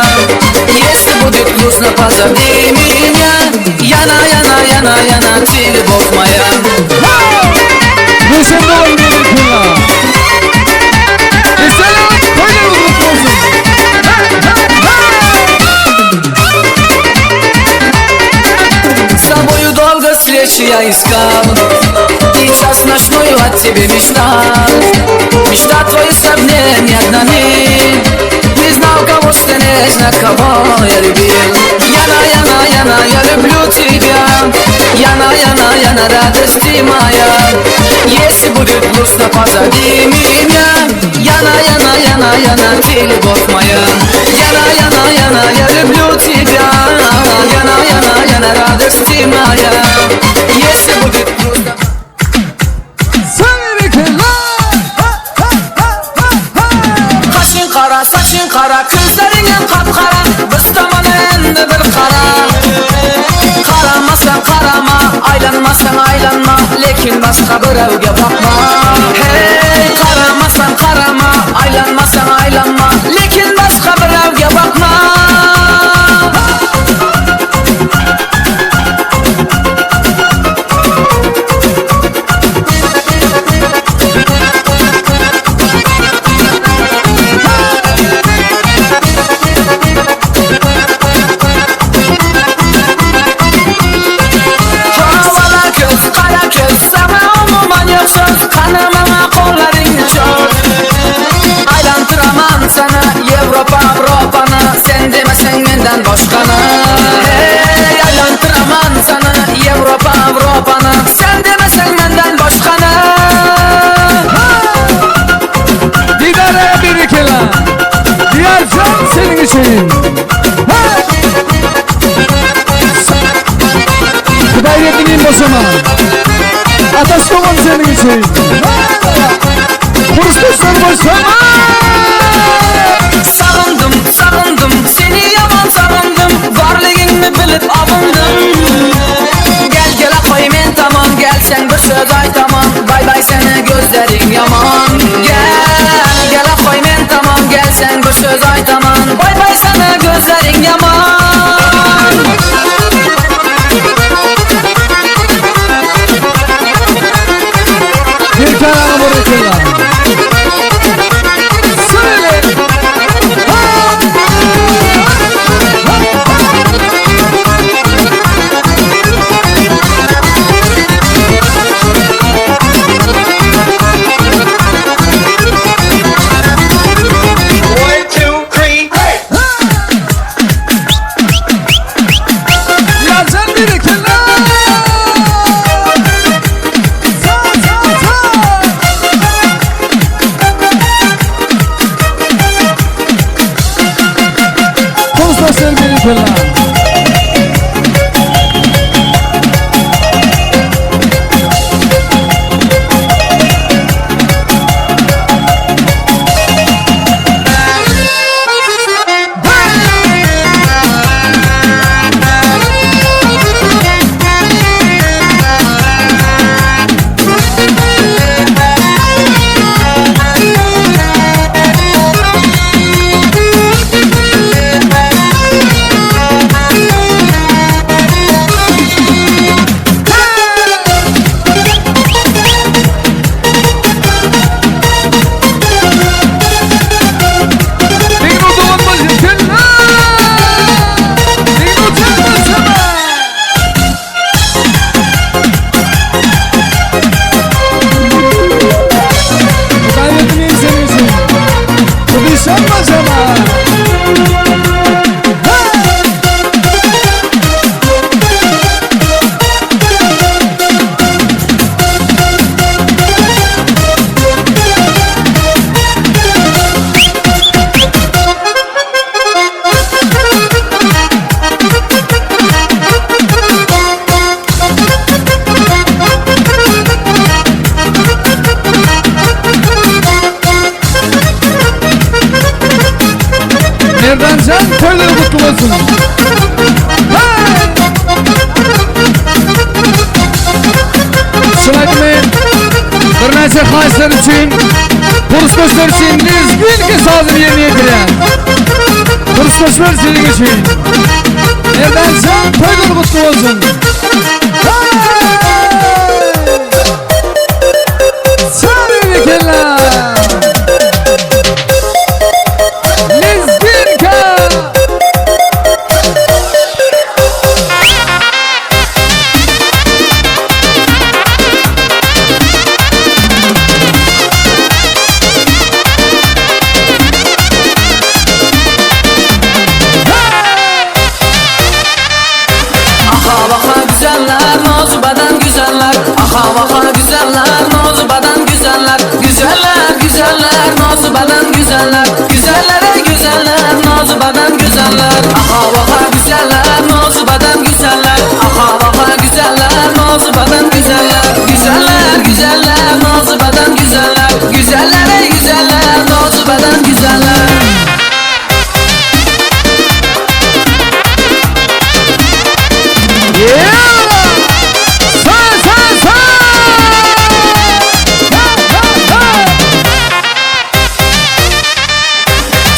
Если будет грустно, позови меня Яна, Яна, Яна, Яна, ты любовь моя Sen dogan berekella. Esenlik toýlaryňyz gutly bolsun. С тобою долго встречи я искал И час ночную от тебе мечтал Мечта твоя сравнение одна Не знал, кого ты не знал, кого я любил Яна, Яна, Яна, я люблю тебя Яна, Яна, Яна, радости моя Если будет грустно, позови меня Яна, Яна, Яна, Яна, ты любовь моя Яна, Яна, Яна, я люблю тебя Яна, Яна, Яна, радости моя Если будет грустно Sen berekella. Gaşyň gara, saçyň gara, gözleriňem gap-gara Biz toman endi bir gara Garamasaň garama, aýlanmasaň aýlanma Lekin başga birewge bakma Hey, garamasaň garama, aýlanmasaň aýlanma Lekin başga birewge bakma Havala köz, gara köz, saňa umuman ýok söz Gana maňa gollaryňy çoz Aýlandyraman seni Ýewropa, Awropany Sen diýmeseň menden başgany Hey, aýlandyraman seni Ýewropa, Awropany Sen diýmeseň menden başgany Didara berekella. Diýarjan seniň üçin. Ha! Hudaýberdiň bolsama. Ataş dogan seniň üçin. Kuruşlar bolsama. Sagyndym, sagyndym, seni ýaman sagyndym Barlygyňy bilip awundym Gel gele goý men tamam Gelseň bir söz aýtaman Bay bay seni gözleriň ýaman Gel gele goý men tamam Gelseň bir söz aýtaman Bay bay seni gözleriň ýaman Erkan aga berekella. Söyle. One, two, three, hey! Diýarjan berekella. Sa sa sa. bolsun. Hey! Şul aýdymy birnäçe haýyşlar üçin, kursdaşlar üçin lezginka sazyny ýerine ýetirýär. Kursdaşlar siziň üçin. Merdanjan toýlar gutly bolsun. Hey! Lezginka! Aha vaha güzeller, nazu beden güzeller. Aha vaha güzeller, nazu beden güzeller. Güzeller, güzeller, nazu beden güzeller. Güzeller ey güzeller, nazu beden güzeller. Aha vaha güzeller, nazu beden güzeller. Aha vaha güzeller, nazu beden güzeller. Güzeller, güzeller, nazu beden güzeller. Güzeller ey güzeller, nazu beden güzeller. Sa sa sa! Ha ha ha!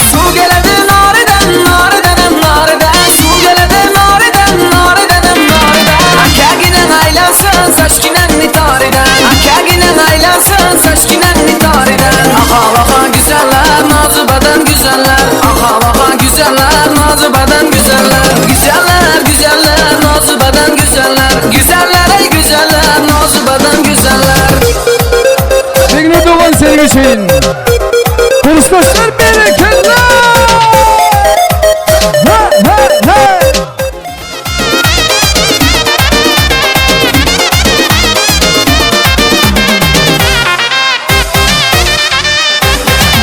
Su geledi nariden, naridenem nariden. Su geledi nariden, naridenem nariden. Akaginen aylansın, saçkinen nitariden. Akaginen aylansın, saçkinen nitariden. Aha vaha güzeller, nazu beden güzeller. Aha vaha güzeller, nazu beden güzeller. Güzeller, güzeller, nazu beden güzeller. Güzeller ey güzeller, nazu beden güzeller. Begli dogan seniň üçin. Kursdaşlar berekella! Ha ha ha!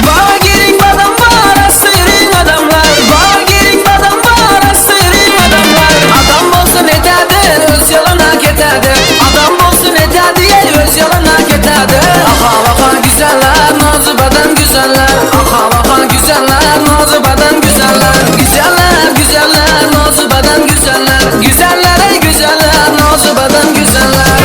Bağa girin badam var, asırın adamlar. Bağa girin badam var, asırın adamlar. Adam bolsun etädi, öz yoluna ketädi. Adam bolsun etädi, öz yoluna ketädi. Aha vaha güzeller, nazu beden güzeller. Aha vaha güzeller, nazu beden güzeller. Güzeller, güzeller, nazu beden güzeller. Güzeller ey güzeller, nazu beden güzeller.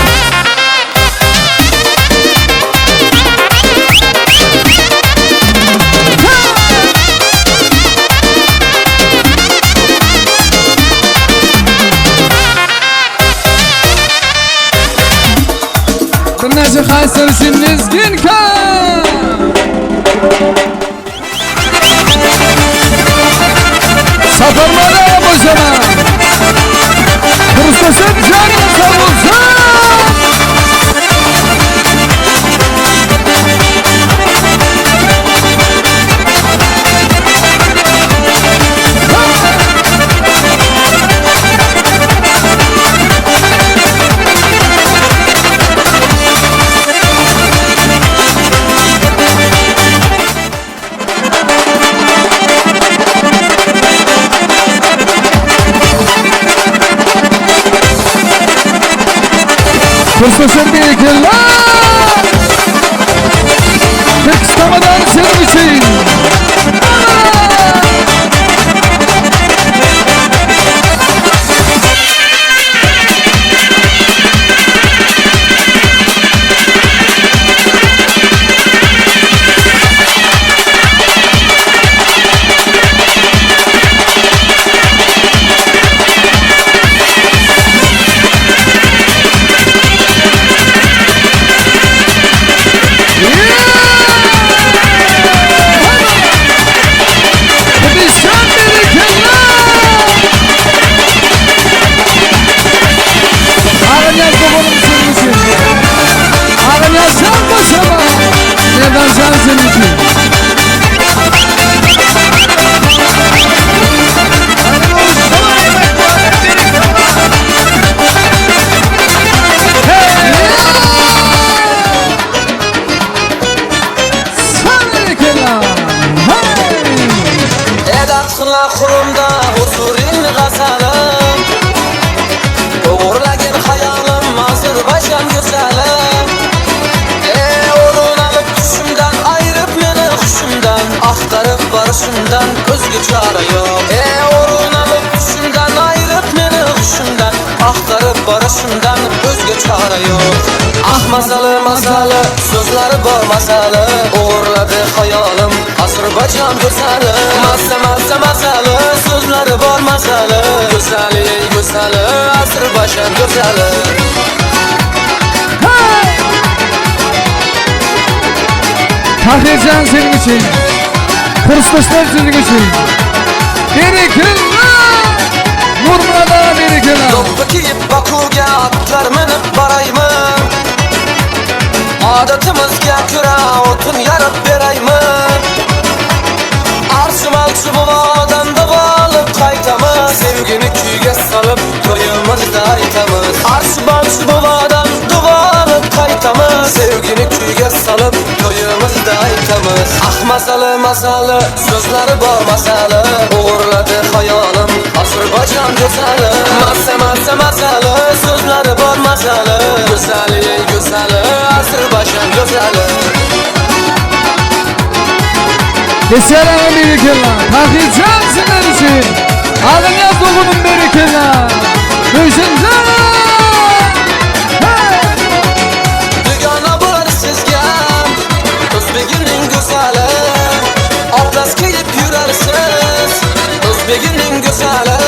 Birnäçe haýyşlar üçin lezginka! Saparmyrat aga boşama! Kursdaşlar janyňyz sag bolsun! Kursdaşlar berekella! Türkistamadan seniň üçin! Hadi sen berekella! Aganyaz doganym seniň üçin. Aganyaz jan boşama. Merdan jan seniň üçin. Sen berekella! Hey! Edatgına kulumda huzurin gazalım Uğurlagen hayalım Azerbaycan güzelim E orun alıp düşümden ayırıp meni huşumdan Aktarıp barışımdan özge çare yok E orun alıp gülüşünden Aktarıp barışından Özge çare yok Ah mazalı mazalı Sözleri bor mazalı Uğurladı hayalım Azerbaycan güzeli Mazza mazza mazalı Sözleri bor mazalı Güzeli güzeli Azerbaycan güzeli Tahirjan seniň üçin. Kursdaşlar siziň üçin. Berekella! Nurmyrat aga berekella! Doppa kiyip Bakuga atlar minip baraymy Adatymyzga köra otun yaryp beraymy Arçy-malçy buwadan doga alyp gaýtamyz Sevgini küýge salyp toýumyzda aýtamyz Arçy-balçy buwadan doga alyp gaýtamyz Sevgini küýge salyp toýumyzda aýtamyz Ah mazaly mazaly sözleri bor mazaly Ogurlady haýalym Azerbaýjan gözeli Mazza mazza mazaly sözleri bor mazaly Gözeli ey gözeli Azerbaýjan gözeli Eser aga berekella. Tahirjan sizler üçin. Alynýas doganym berekella. Röwşenjan! Hey! Begona bo'lar sizga O'zbegimning go'zali Atlas kiyib yurarsiz O'zbegimning go'zali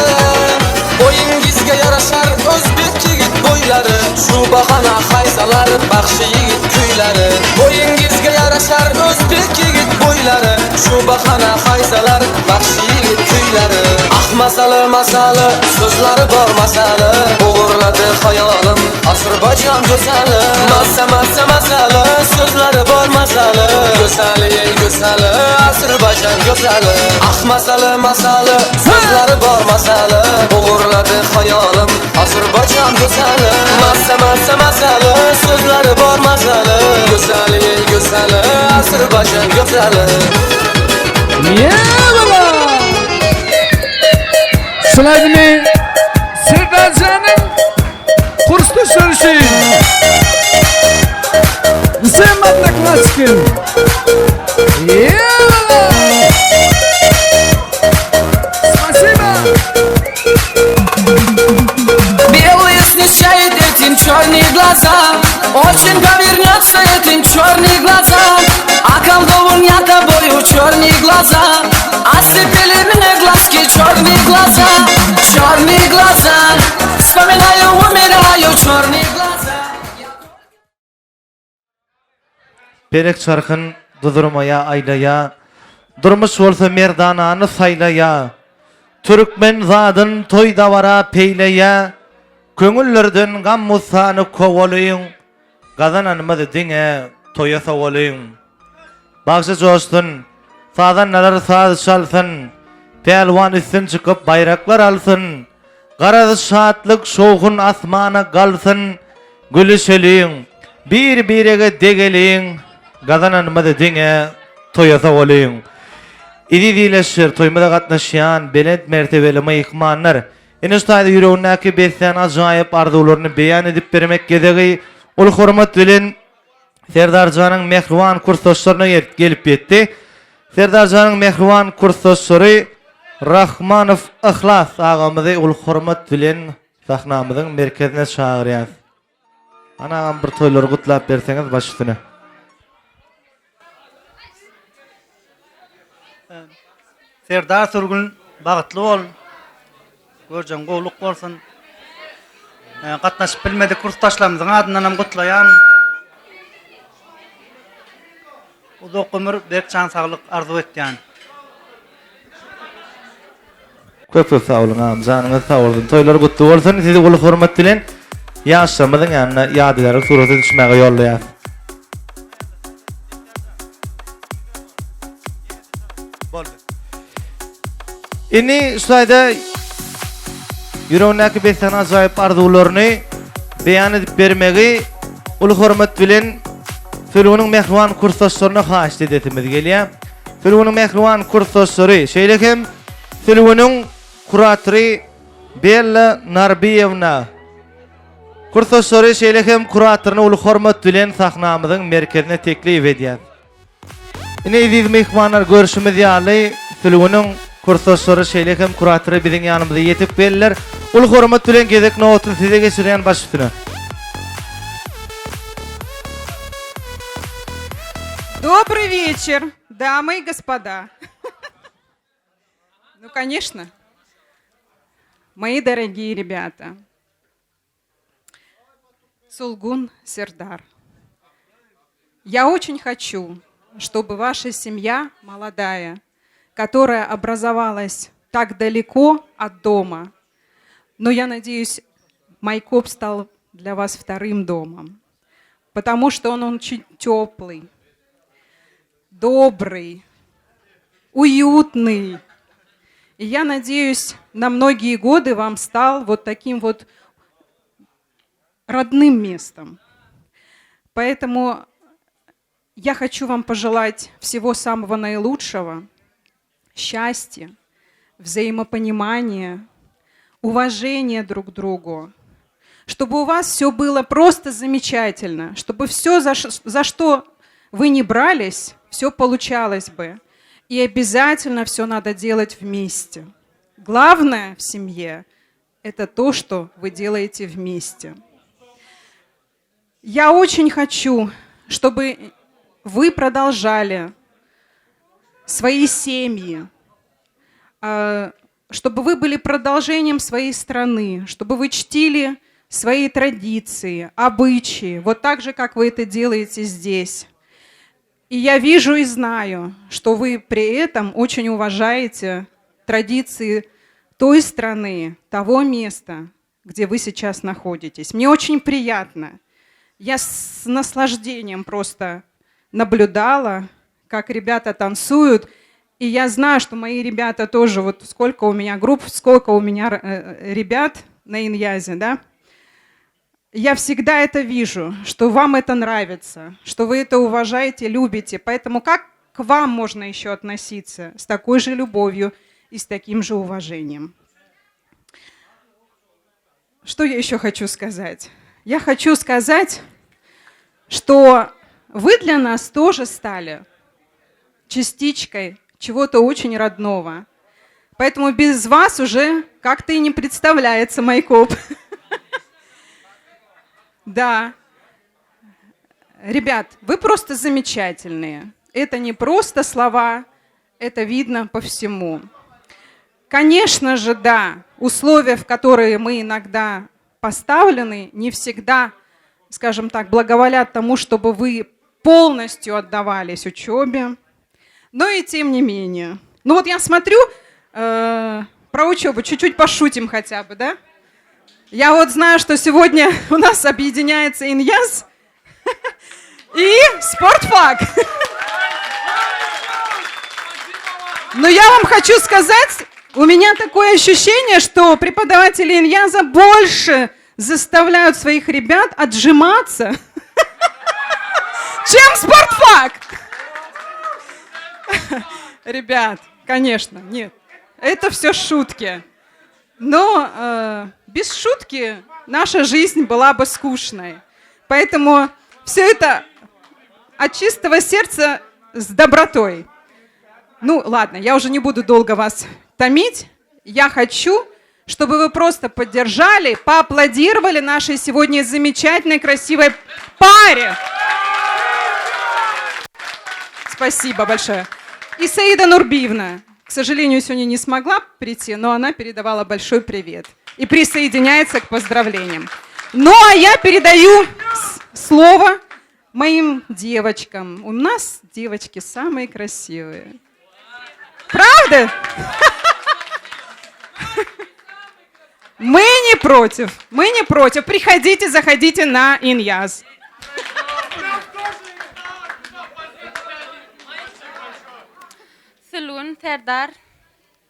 Bo'yingizga yarashar o'zbek yigit bo'ylari Shu bahona hayzalar baxshi yigit kuylari Bo'yingizga yarashar o'zbek yigit bo'ylari Shu bahona hayzalar baxshi yigit kuylari Ah mazali mazali so'zlari bor mazali O'g'irladi xayolim Ozarbayjon go'zali Mazza mazza mazali so'zlari bor mazali Go'zali ey go'zali Ozarbayjon go'zali Ah mazali mazali so'zlari bor mazali O'g'irladi xayolim Ozarbayjon go'zali Mazza mazza mazali so'zlari bor mazali Go'zali ey go'zali Ozarbayjon go'zali Yeah baba! Şular Serdarjan'ın kursdaşlary üçin. Всем одноклассники. Yeah baba! Спасибо! Белые встречает этим черные глаза Очень повернется этим черные глаза Околдован я тобою черные глаза Ослепили меня глазки черные глаза Черные глаза Вспоминаю, умираю черные глаза Pelek çarhyn duzurmaýa aýlaýa, Durmuş bolsa merdanany saýlaýa. Türkmen zadyn toý-dabara peýleýä, Köňüllerden gam-gussany kowalyň, Gazananymyzy diňe toýa sowalyň. Bagşy joşsun, sazandalar saz çalsyn, Pälwan üstün çykyp baýraklar alsyn, Garaz şatlyk şowhun asmana galsyn, Gülüşeliň, bir-birege degeliň, Gazananymyzy diňe toýa sowalyň. Eziz ildeşler, toýumyza gatnaşýan belent mertebeli myhmanlar, ine şu taýda ýüregindäki beslän ajaýyp arzuwlaryny beýan edip bermek gezegi uly hormat bilen Serdarjanyň mähriban kursdaşlaryna gelip ýetdi. Serdarjanyň mähriban kursdaşlary Rahmanow Yhlas agamyzy uly hormat bilen sahnamyzyň merkezine çagyrýas. Hany agam bir toýlary gutlap berseňiz baş üstüne. Serdar Sürgün bagtly bol. Görjeň gowluk bolsun. Gatnaşyp bilmedik kursdaşlarymyzyň adyndan hem gutlaýan. Uzak ömür, berk jan saglyk arzuw etýän. Köp köp sag boluň agam janyňyz sag bolsun toýlar gutly bolsun sizi uly hormat bilen ýaşlarymyzyň ýanyna ýadygärlik surata düşmäge ýollaýas. Indi şu taýda ýüregindäki beslän ajaýyp arzuwlaryny beýan edip bermegi uly hormat bilen Sülgüniň mähriban kursdaşlaryna haýyşt edesimiz gelýär. Sülgüniň mähriban kursdaşlary, şeýle hem Sülgüniň kuratory Bella Narbiýewna kursdaşlary, şeýle hem kuratoryny uly hormat bilen sahnamyzyň merkezine teklip edýär. Ine eziz myhmanlar görşümiz ýaly Sülgüniň. Kursdaşlary şeýle hem kuratory biziň ýanymyza ýetip geldiler. Uly hormat bilen gezek nobatyny size geçirýän baş üstüne. Добрый вечер, дамы и господа. Ну, конечно, мои дорогие ребята. Сулгун Сердар. Я очень хочу, чтобы ваша семья молодая, которая образовалась так далеко от дома, но я надеюсь, Майкоп стал для вас вторым домом, потому что он очень теплый, добрый, уютный. И я надеюсь, на многие годы вам стал вот таким вот родным местом. Поэтому я хочу вам пожелать всего самого наилучшего, счастья, взаимопонимания, уважения друг к другу, чтобы у вас все было просто замечательно, чтобы все, за, за что вы не брались, все получалось бы. И обязательно все надо делать вместе. Главное в семье – это то, что вы делаете вместе. Я очень хочу, чтобы вы продолжали свои семьи, а, чтобы вы были продолжением своей страны, чтобы вы чтили свои традиции, обычаи, вот так же, как вы это делаете здесь. И я вижу и знаю, что вы при этом очень уважаете традиции той страны, того места, где вы сейчас находитесь. Мне очень приятно. Я с наслаждением просто наблюдала, как ребята танцуют. И я знаю, что мои ребята тоже, вот сколько у меня групп, сколько у меня э, ребят на Иньязе, да, я всегда это вижу, что вам это нравится, что вы это уважаете, любите. Поэтому как к вам можно еще относиться с такой же любовью и с таким же уважением? Что я еще хочу сказать? Я хочу сказать, что вы для нас тоже стали частичкой чего-то очень родного. Поэтому без вас уже как-то и не представляется Майкоп. Да. Ребят, вы просто замечательные. Это не просто слова, это видно по всему. Конечно же, да, условия, в которые мы иногда поставлены, не всегда, скажем так, благоволят тому, чтобы вы полностью отдавались учебе. Но и тем не менее. Ну вот я смотрю, э, про учебу чуть-чуть пошутим хотя бы, да? Я вот знаю, что сегодня у нас объединяется Иньяз и спортфак. Но я вам хочу сказать, у меня такое ощущение, что преподаватели Иньяза больше заставляют своих ребят отжиматься, чем спортфак. Ребят, конечно, нет, это все шутки. Но э, без шутки наша жизнь была бы скучной. Поэтому все это от чистого сердца с добротой. Ну, ладно, я уже не буду долго вас томить. Я хочу, чтобы вы просто поддержали, поаплодировали нашей сегодня замечательной, красивой паре. Спасибо большое. И Саида Нурбиевна, к сожалению, сегодня не смогла прийти, но она передавала большой привет и присоединяется к поздравлениям. Ну, а я передаю слово моим девочкам. У нас девочки самые красивые. Правда? Мы не против, мы не против. Приходите, заходите на Иньяз. Sülgün Serdar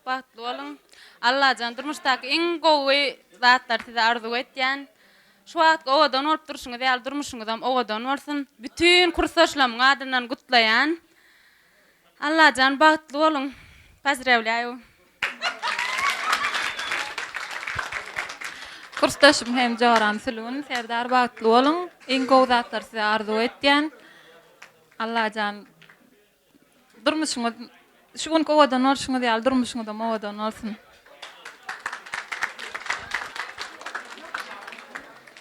bagtly boluň. Allajan durmuşdaky iň gowy zatlary size arzuw etýän. Şu wagtky owadan bolup durşuňyz ýaly durmuşyňyzam owadan bolsun. Bütin kursdaşlarymyň adyndan gutlaýan. Allajan bagtly boluň. Pozdrawlýaýu. Kursdaşym hem joram Sülgün Serdar bagtly boluň. Iň gowy zatlary size arzuw etýän. Allajan Durmuşyňyz. Şu günki owadan bolşuňyz ýaly durmuşyňyzam owadan bolsun.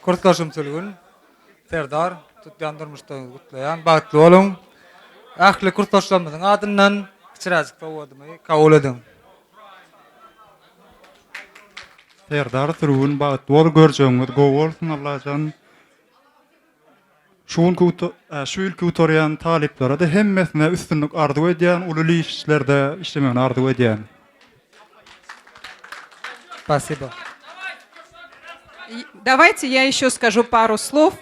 Kursdaşym Sülgün, Serdar, tutýan durmuş toýuňyzy gutlaýan, bagtly boluň. Ähli kursdaşlarymyzyň adyndan kiçiräjik sowgadymy kabul ediň. Serdar Sülgün bagtly bol görjegiňiz gowy bolsun Allajan. Şu günki şu ýylky gutarýan talyplara-da hemmesine üstünlik arzuw edýän, uly işlerde işlemegini arzuw edýän. Spasibo. Давайте я еще скажу пару слов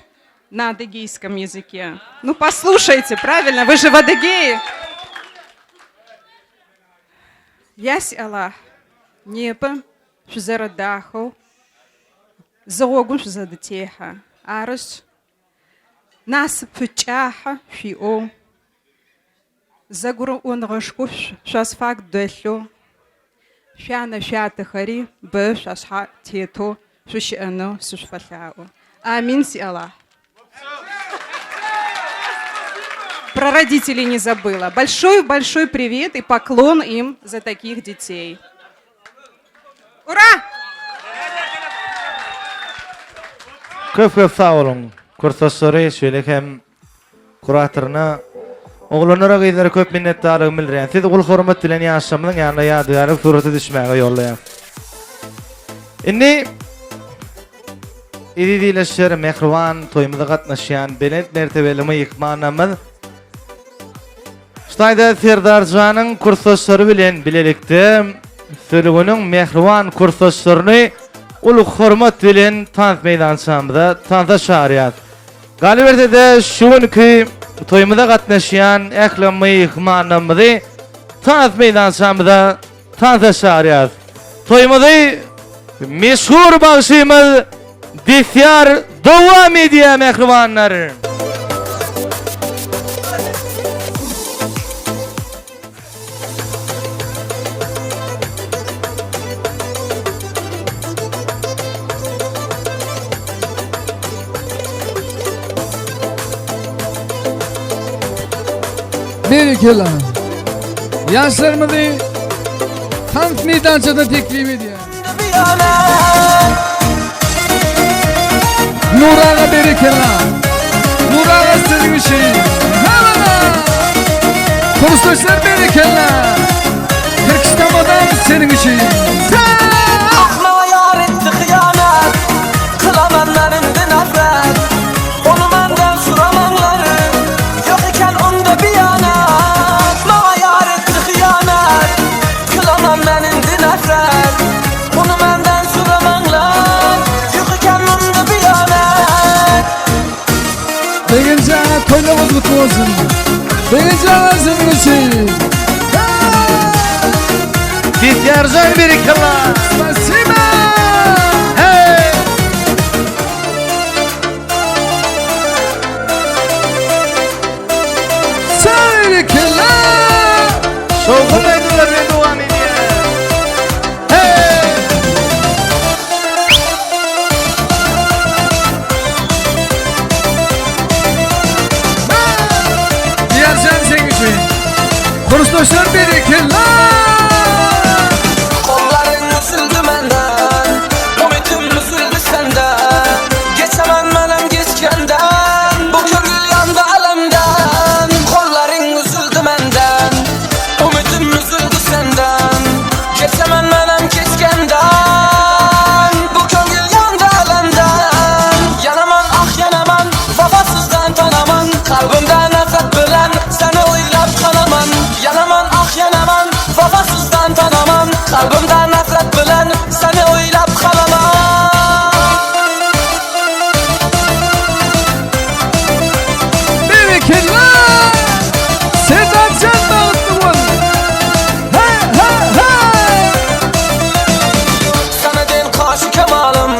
на адыгейском языке. Ну, послушайте, правильно, вы же в Адыгее. Я си Аллах, непэ шъузэрэдахэу зы гъогум шъузэдытехьэ. Арышъ, насып кӏахьэ шъуиӏэу, зэгурыӏоныгъэшхо шъуазфагу дэлъэу, шъуянэ-шъуятэхэри бэ шъуашъхьа тетэу шъущыӏэнэу сышъуфэлъаӏо. Амин, си Аллах. Про родителей не забыла. Большой-большой привет и поклон им за таких детей. Ура! Köp köp sag boluň kursdaşlary şeýle hem kuratoryna oglanlara gyzlara köp minnetdarlygymy bildirýän. Sizi uly hormat bilen ýaşlarymyzyň ýanyna ýadygärlik surata düşmäge ýollaýan. Indi eziz ildeşler mähriban toýumyza gatnaşýan belent mertebeli myhmanlarymyz Ştaýda Serdarjanyň kursdaşlary bilen bilelikde Sülgüniň mähriban kursdaşlaryny uly hormat bilen tans meýdançamyza tansa çagyrýas. Galyberse-de şu günki toýumyza gatnaşýan ähli myhmanlarymyzy tans meýdançamyza tansa çagyrýas. Toýumyzy meşhur bagşymyz Destýar dowam edýär mähribanlar. Berekella. Ýaşlarymyzy tans meýdançasyna teklip edýär. Nur aga berekella. Nur aga siziň üçin. Hemana. Kursdaşlar berekella. Tirkişdamadan seniň üçin. Akmaga ýar etdi hyýanat Kylaman men indi nefret Ony menden soramaňlar Ýok eken onda biýanat Maňa ýar etdi hyýanat Kylaman men indi nefret Ony menden soramaňlar Ýok eken munda biýanat Begenç aga toýlaryňyz gutly bolsun. Begenç aga seniň üçin. Destýarjan berekella. Spasiba. Hey! Berekella. Şowhun aýdymlar bilen dowam edýär. Hey! Diýerjan seň üçin. Kursdaşlar berekella. Gollaryň üzüldi menden Umytym üzüldi senden Geçemen menem geçkenden Bu köňül ýandy alemden Gollaryň üzüldi menden Umytym üzüldi senden Geçemen menem geçkenden Bu köňül ýandy alemden Ýanaman ah ýanaman Wefasyzdan tanaman Kalbymda nefret bilen Seni oýlap kanaman Ýanaman ah ýanaman Wefasyzdan tanaman Kalbymda nefret bilen Seni oýlap kanaman Berekella. Serdarjan bagtly bol. He he he. Sana din kaşy kemalym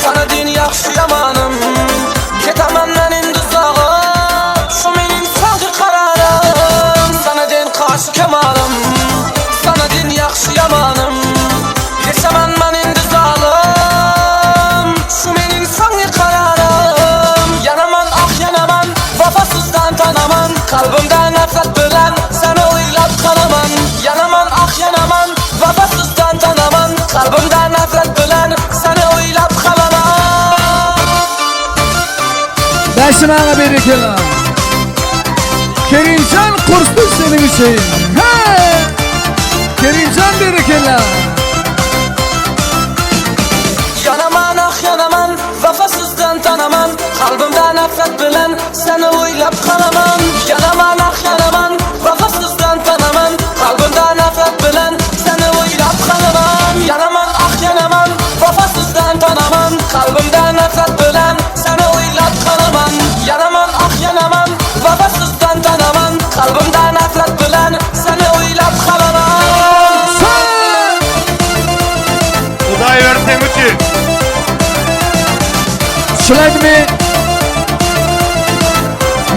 Sana din ýagşy ýamanym Ketemen men indi uzaga Şu meniň soňky kararym Sana din kaşy kemalym Sana din ýagşy ýamanym Geçemen men indi zalym Şu meniň soňky kararym Ýanaman ah ýanaman Wefasyzdan tanaman Kalbymda nefret bilen Seni oýlap. oýlap galaman Ýanaman ah ýanaman Wepasyzdan tanaman Kalbymda nefret bilen Seni oýlap galaman. Bäşim aga berekella. Kerimjan kursly seniň üçin. He! Kerimjan berekella. Ýanaman ah ýanaman Wepasyzdan tanaman Kalbymda nefret bilen Seni oýlap galaman Ýanaman ah ýanaman Wepasyzdan tanaman Kalbymda nefret bilen Seni oýlap galaman Ýanaman ah ýanaman Wepasyzdan tanaman Kalbymda nefret bilen Seni oýlap galaman Ýanaman ah ýanaman Wepasyzdan tanaman Kalbymda nefret bilen Seni oýlap galaman. Hudaý ber seň üçin. Şulaýdymy?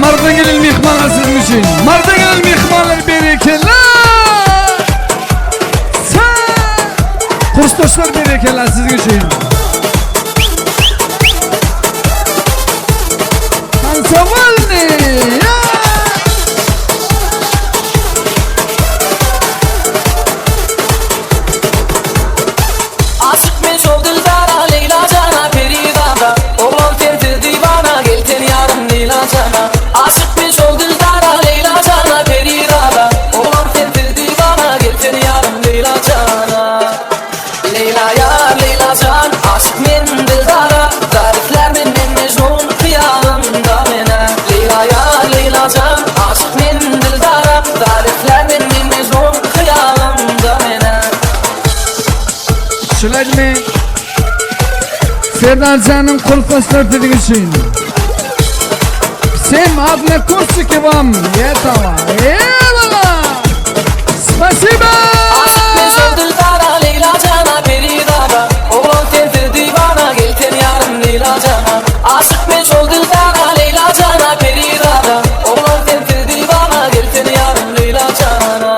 Mardan gelen myhmanlar siziň üçin. Mardan gelen myhmanlar berekella. Kursdaşlar berekella siziň üçin. Tansovalny! Aşyk men şol dildara Leýla jana perizada Oglan sensiz diwana gel sen ýarym Leýla jana Aşyk men şol dildara Leýla jana perizada Oglan sensiz diwana gel sen ýarym Leýla jana Leýla ýar Leýla jan Aşyk men dildara Zar men men Mejnun hyýalymda menä Leýla ýar Leýla jan Aşyk men dildara Zar men men Mejnun hyýalymda menä. Şularmy? Serdarjanyň kursdaşlary siziň üçin. Всем однокурсники вам этого. Eyvallah! Спасибо! Aşyk men şol dildara Leýla jana perizada Oglan sensiz diwana gel sen ýarym Leýla jana Aşyk men şol dildara Leýla jana perizada Oglan sensiz diwana gel sen ýarym Leýla jana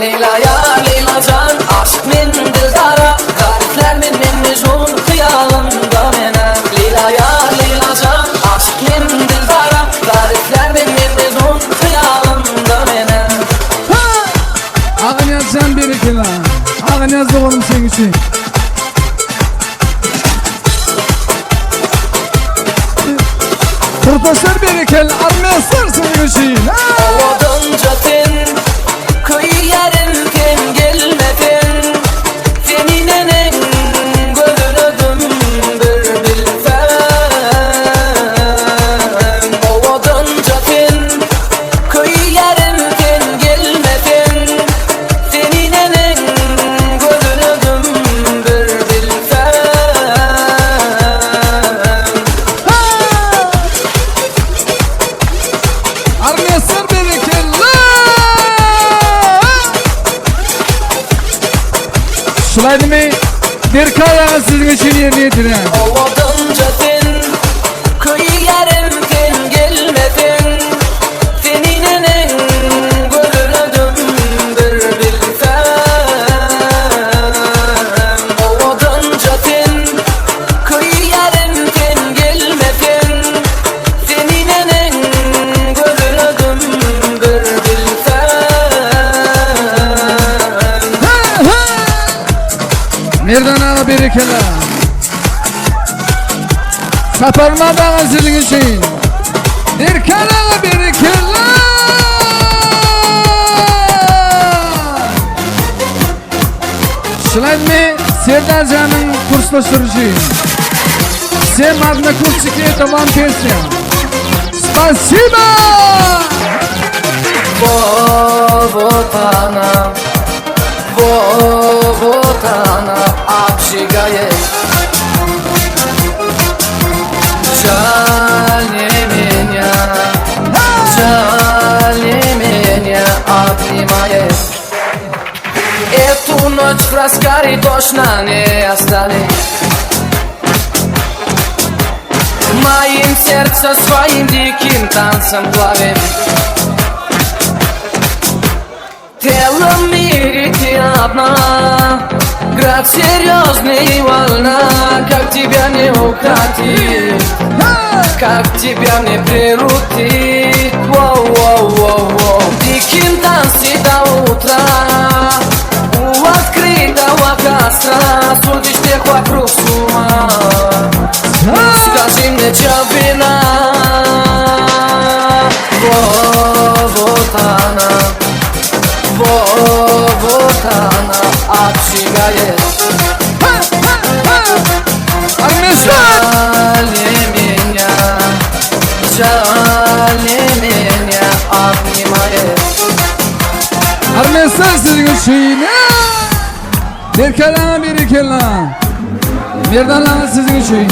Leýla ýar Leýla jan Aşyk men dildara Garipler men men Mejnun hyýalymda menä Leýla ýar Leýla jan Aşyk men dildara Garipler men men Mejnun hyýalymda menä. Aganyýazjan berekella. Aganyýaz doganym seň üçin. Kursdaşlar berekella, armiýaslar siziň üçin. Owadanca sen Köýýärin sen gelmeseň Seni neneň gözledim bir bilseň Owadanca sen Köýýärin sen gelmeseň Seni neneň gözledim bir bilseň. Armiýaslar berekella. Şulaýdymy? Derkar aga siziň üçin ýerine ýetirýän. Owadanca sen Köýýärin sen gelmeseň Seni neneň gözledim bir bilseň Owadanca sen Köýýärin sen gelmeseň Seni neneň gözledim bir bilseň. Merdan aga berekella. Saparmyrat aga siziň üçin. Derkar aga berekella. Şulaýdymy? Serdarjanyň kursdaşlary üçin. Всем однокурсники, это вам песня. Спасибо! Вот она, вот она обжигает. Жаль не меня, жаль не меня обнимает. Эту ночь в разгаре точно не остались. Моим сердце своим диким танцем плавит. Телом мире ты одна, Град серьезный волна, Как тебя не укротить, Как тебя не приручить. Воу-воу-воу-воу. Диким танце Обжигает Жаль меня, жаль меня обнимает Armenistan siziň üçin. Berkela berekella. Merdan aga siziň üçin.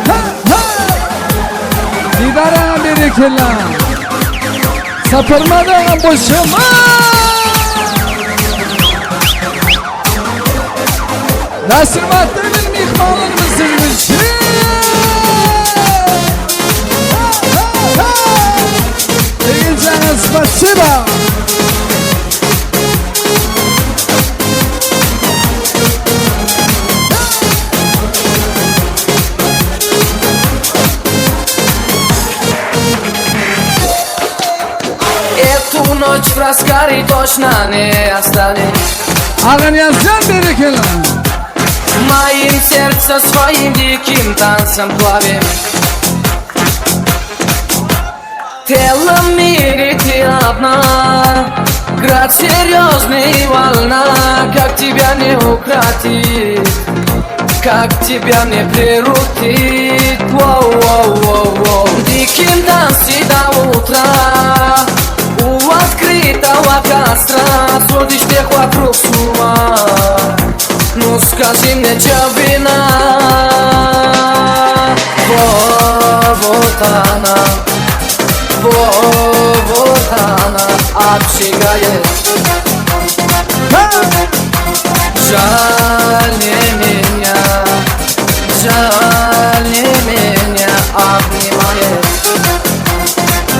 Ha, ha. Didar aga berekella. Saparmaz aga boşama. Nasir Matdemir myhmanlarymyz siziň üçin. Ha, ha, ha. Egiljan spasiba. Эту ночь в разгаре точно не останет Aganyazjan berekella. Моим сердце своим диким танцем плавим Телом мире ты одна Град серьезный волна Как тебя не укротить Как тебя не приручить Воу-воу-воу-воу Диким танце до утра У открытого костра Сводишь всех вокруг с ума Ну скажи мне, чья вина Во, вот она Во, вот она обжигает Жаль не меня, жаль не меня обнимает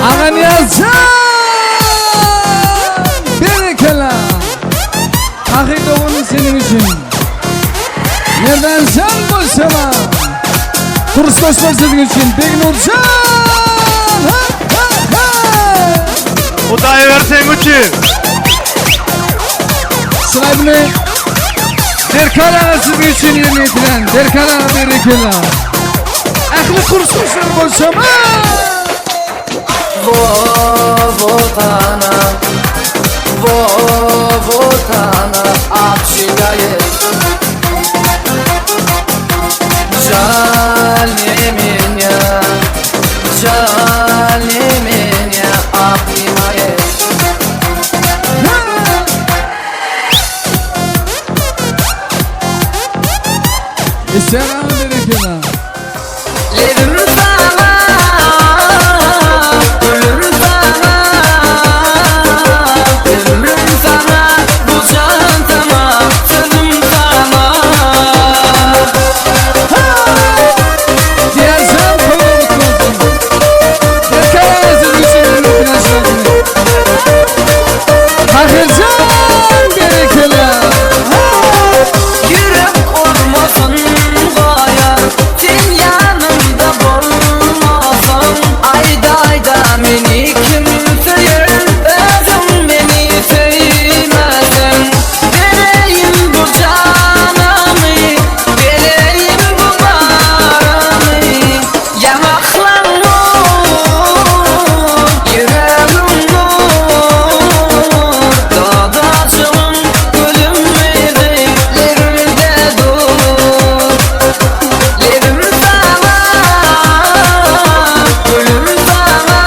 Aganyazjan berekella. Ahy dogany seniň üçin. Merdanjan bolsama. Kursdaşlar siziň üçin Begnurjan. Ha, ha, ha. Hudaý ber seň üçin. Şuny Derkar aga siziň üçin ýerine ýetiren Derkar aga berekella. Ähli kursdaşlar bolsama. Во, вот она, во, вот она обжигает Жаль не меня, жаль не меня обнимает Selam berekella. Lebim sana, ölürüm sana Ömrüm sana, bu can tamam, sözüm sana Diýersen toýuň gutly bolsun. Derkar aga siziň üçin ýerine ýetiren şuny. Tahirjan berekella. Ýürek olmasyn gaýa Sen ýanymda bolmasaň Aýda aýda meni kim söýer Özüň meni söýmeseň Bereýin bu janymy Bereýin bu barymy Ýaňaklaň nur Ýüregim nur Dodajygym gülümedi Lebimde dur Lebim sana Gülüm sana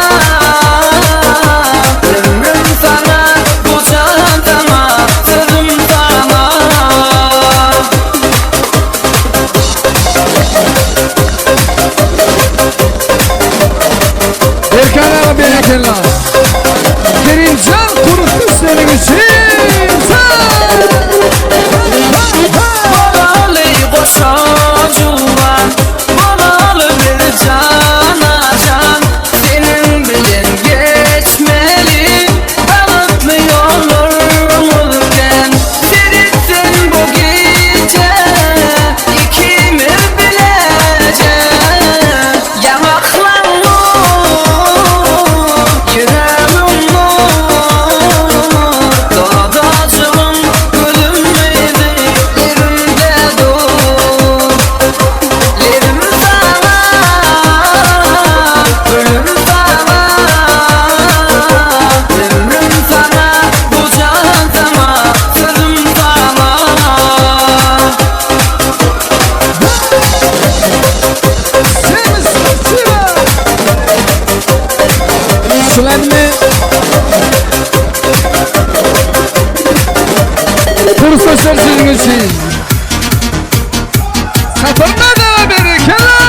Ömrüm sana Bu can tamam Sözüm sana Derkar aga berekella. Kerimjan kurutdy seniň üçin. Bolaly goşa juwan Bolaly bir jana jan Seniň bilen geçmeli Bagtly ýollarymyz Seretsin bu gije Ikimiz bileje Ýaňaklaň nur Ýüregim nur Şul aýdymy Kursdaşlar siziň üçin. Saparmyrat aga berekella!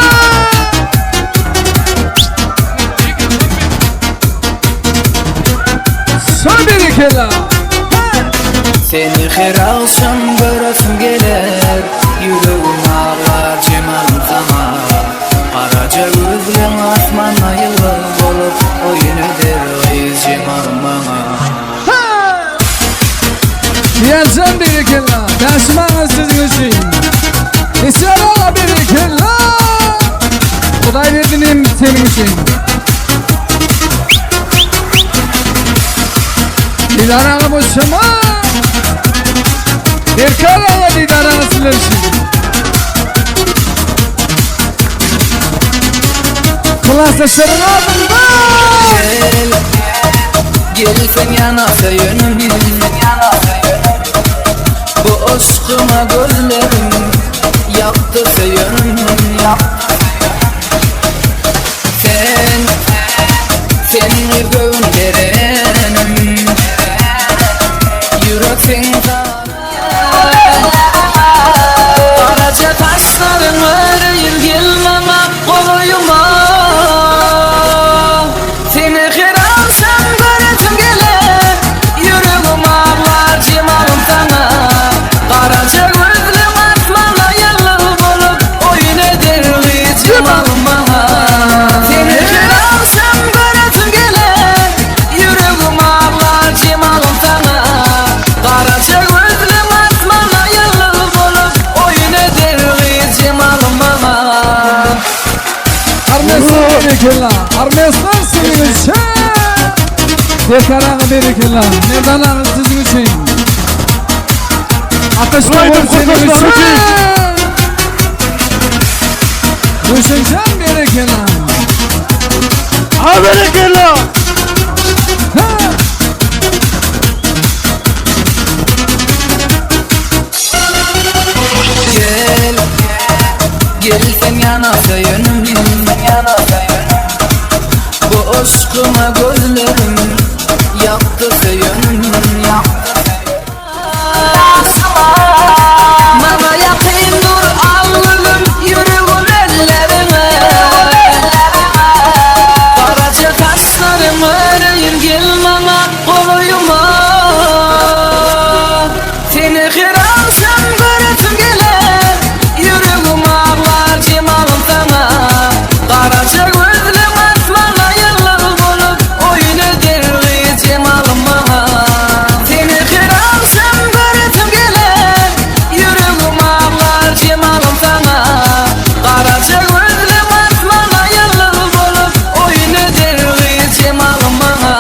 Şa berekella! Seni her agşam göresim geler Ýüregim aglar jemalym saňa Garaja gözleň asmanda ýyldyz bolup Oýun eder gyz jemalym maňa. Nyýazjan berekella! Bäşim aga siziň üçin. Nesýar aga berekella! Hudaýberdi inim seniň üçin. Didar aga boşama. Derkar aga Didar aga sizler üçin. Klasdaşlaryň adyndan. Gel, gel sen ýana söýenim Bu yşkyma gözlerim ýakdy söýenim Sen, sen göwün berenim Ýürek seň Garaja saçlaryň öreýin gel maňa golaýyma Seni her agşam göresim geler Ýüregim aglar jemalym saňa Garaja gözlüň asmanda ýyldyz bolup Oýun eder gyz jemalym maňa Seni her agşam göresim geler Ýüregim aglar jemalym saňa Garaja gözlüň asmanda ýyldyz bolup Oýun eder gyz jemalym maňa. Armenistan berekella. Armenistan siziň üçin. Derkar aga berekella. Merdan aga siziň üçin. Ataş dogan seniň üçin. Röwşenjan berekella. Ha berekella. Gel, gel sen ýana söýenim Bu yşkyma gözlerim ýakdy söýenim Maňa ýakyn dur al gülüm ýüregim elleriňe Garaja saçlaryň öreýin gel maňa golaýyma Seni her agşam göresim geler Ýüregim aglar jemalym saňa Garaja gözlüň asmanda ýyldyz bolup Oýun eder gyz jemalym maňa Seni her agşam göresim geler Ýüregim aglar jemalym saňa Garaja gözlüň asmanda ýyldyz bolup Oýun eder gyz jemalym maňa.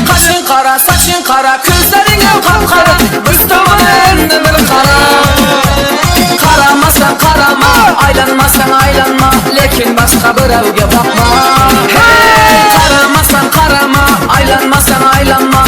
Kaşyň gara, saçyň gara, közleriňem gap-gara, Üstüme indi bir gara. Garamasaň garama, aýlanmasaň aýlanma, Lekin başga birewge bakma. Heý, garamasaň garama, aýlanmasaň aýlanma,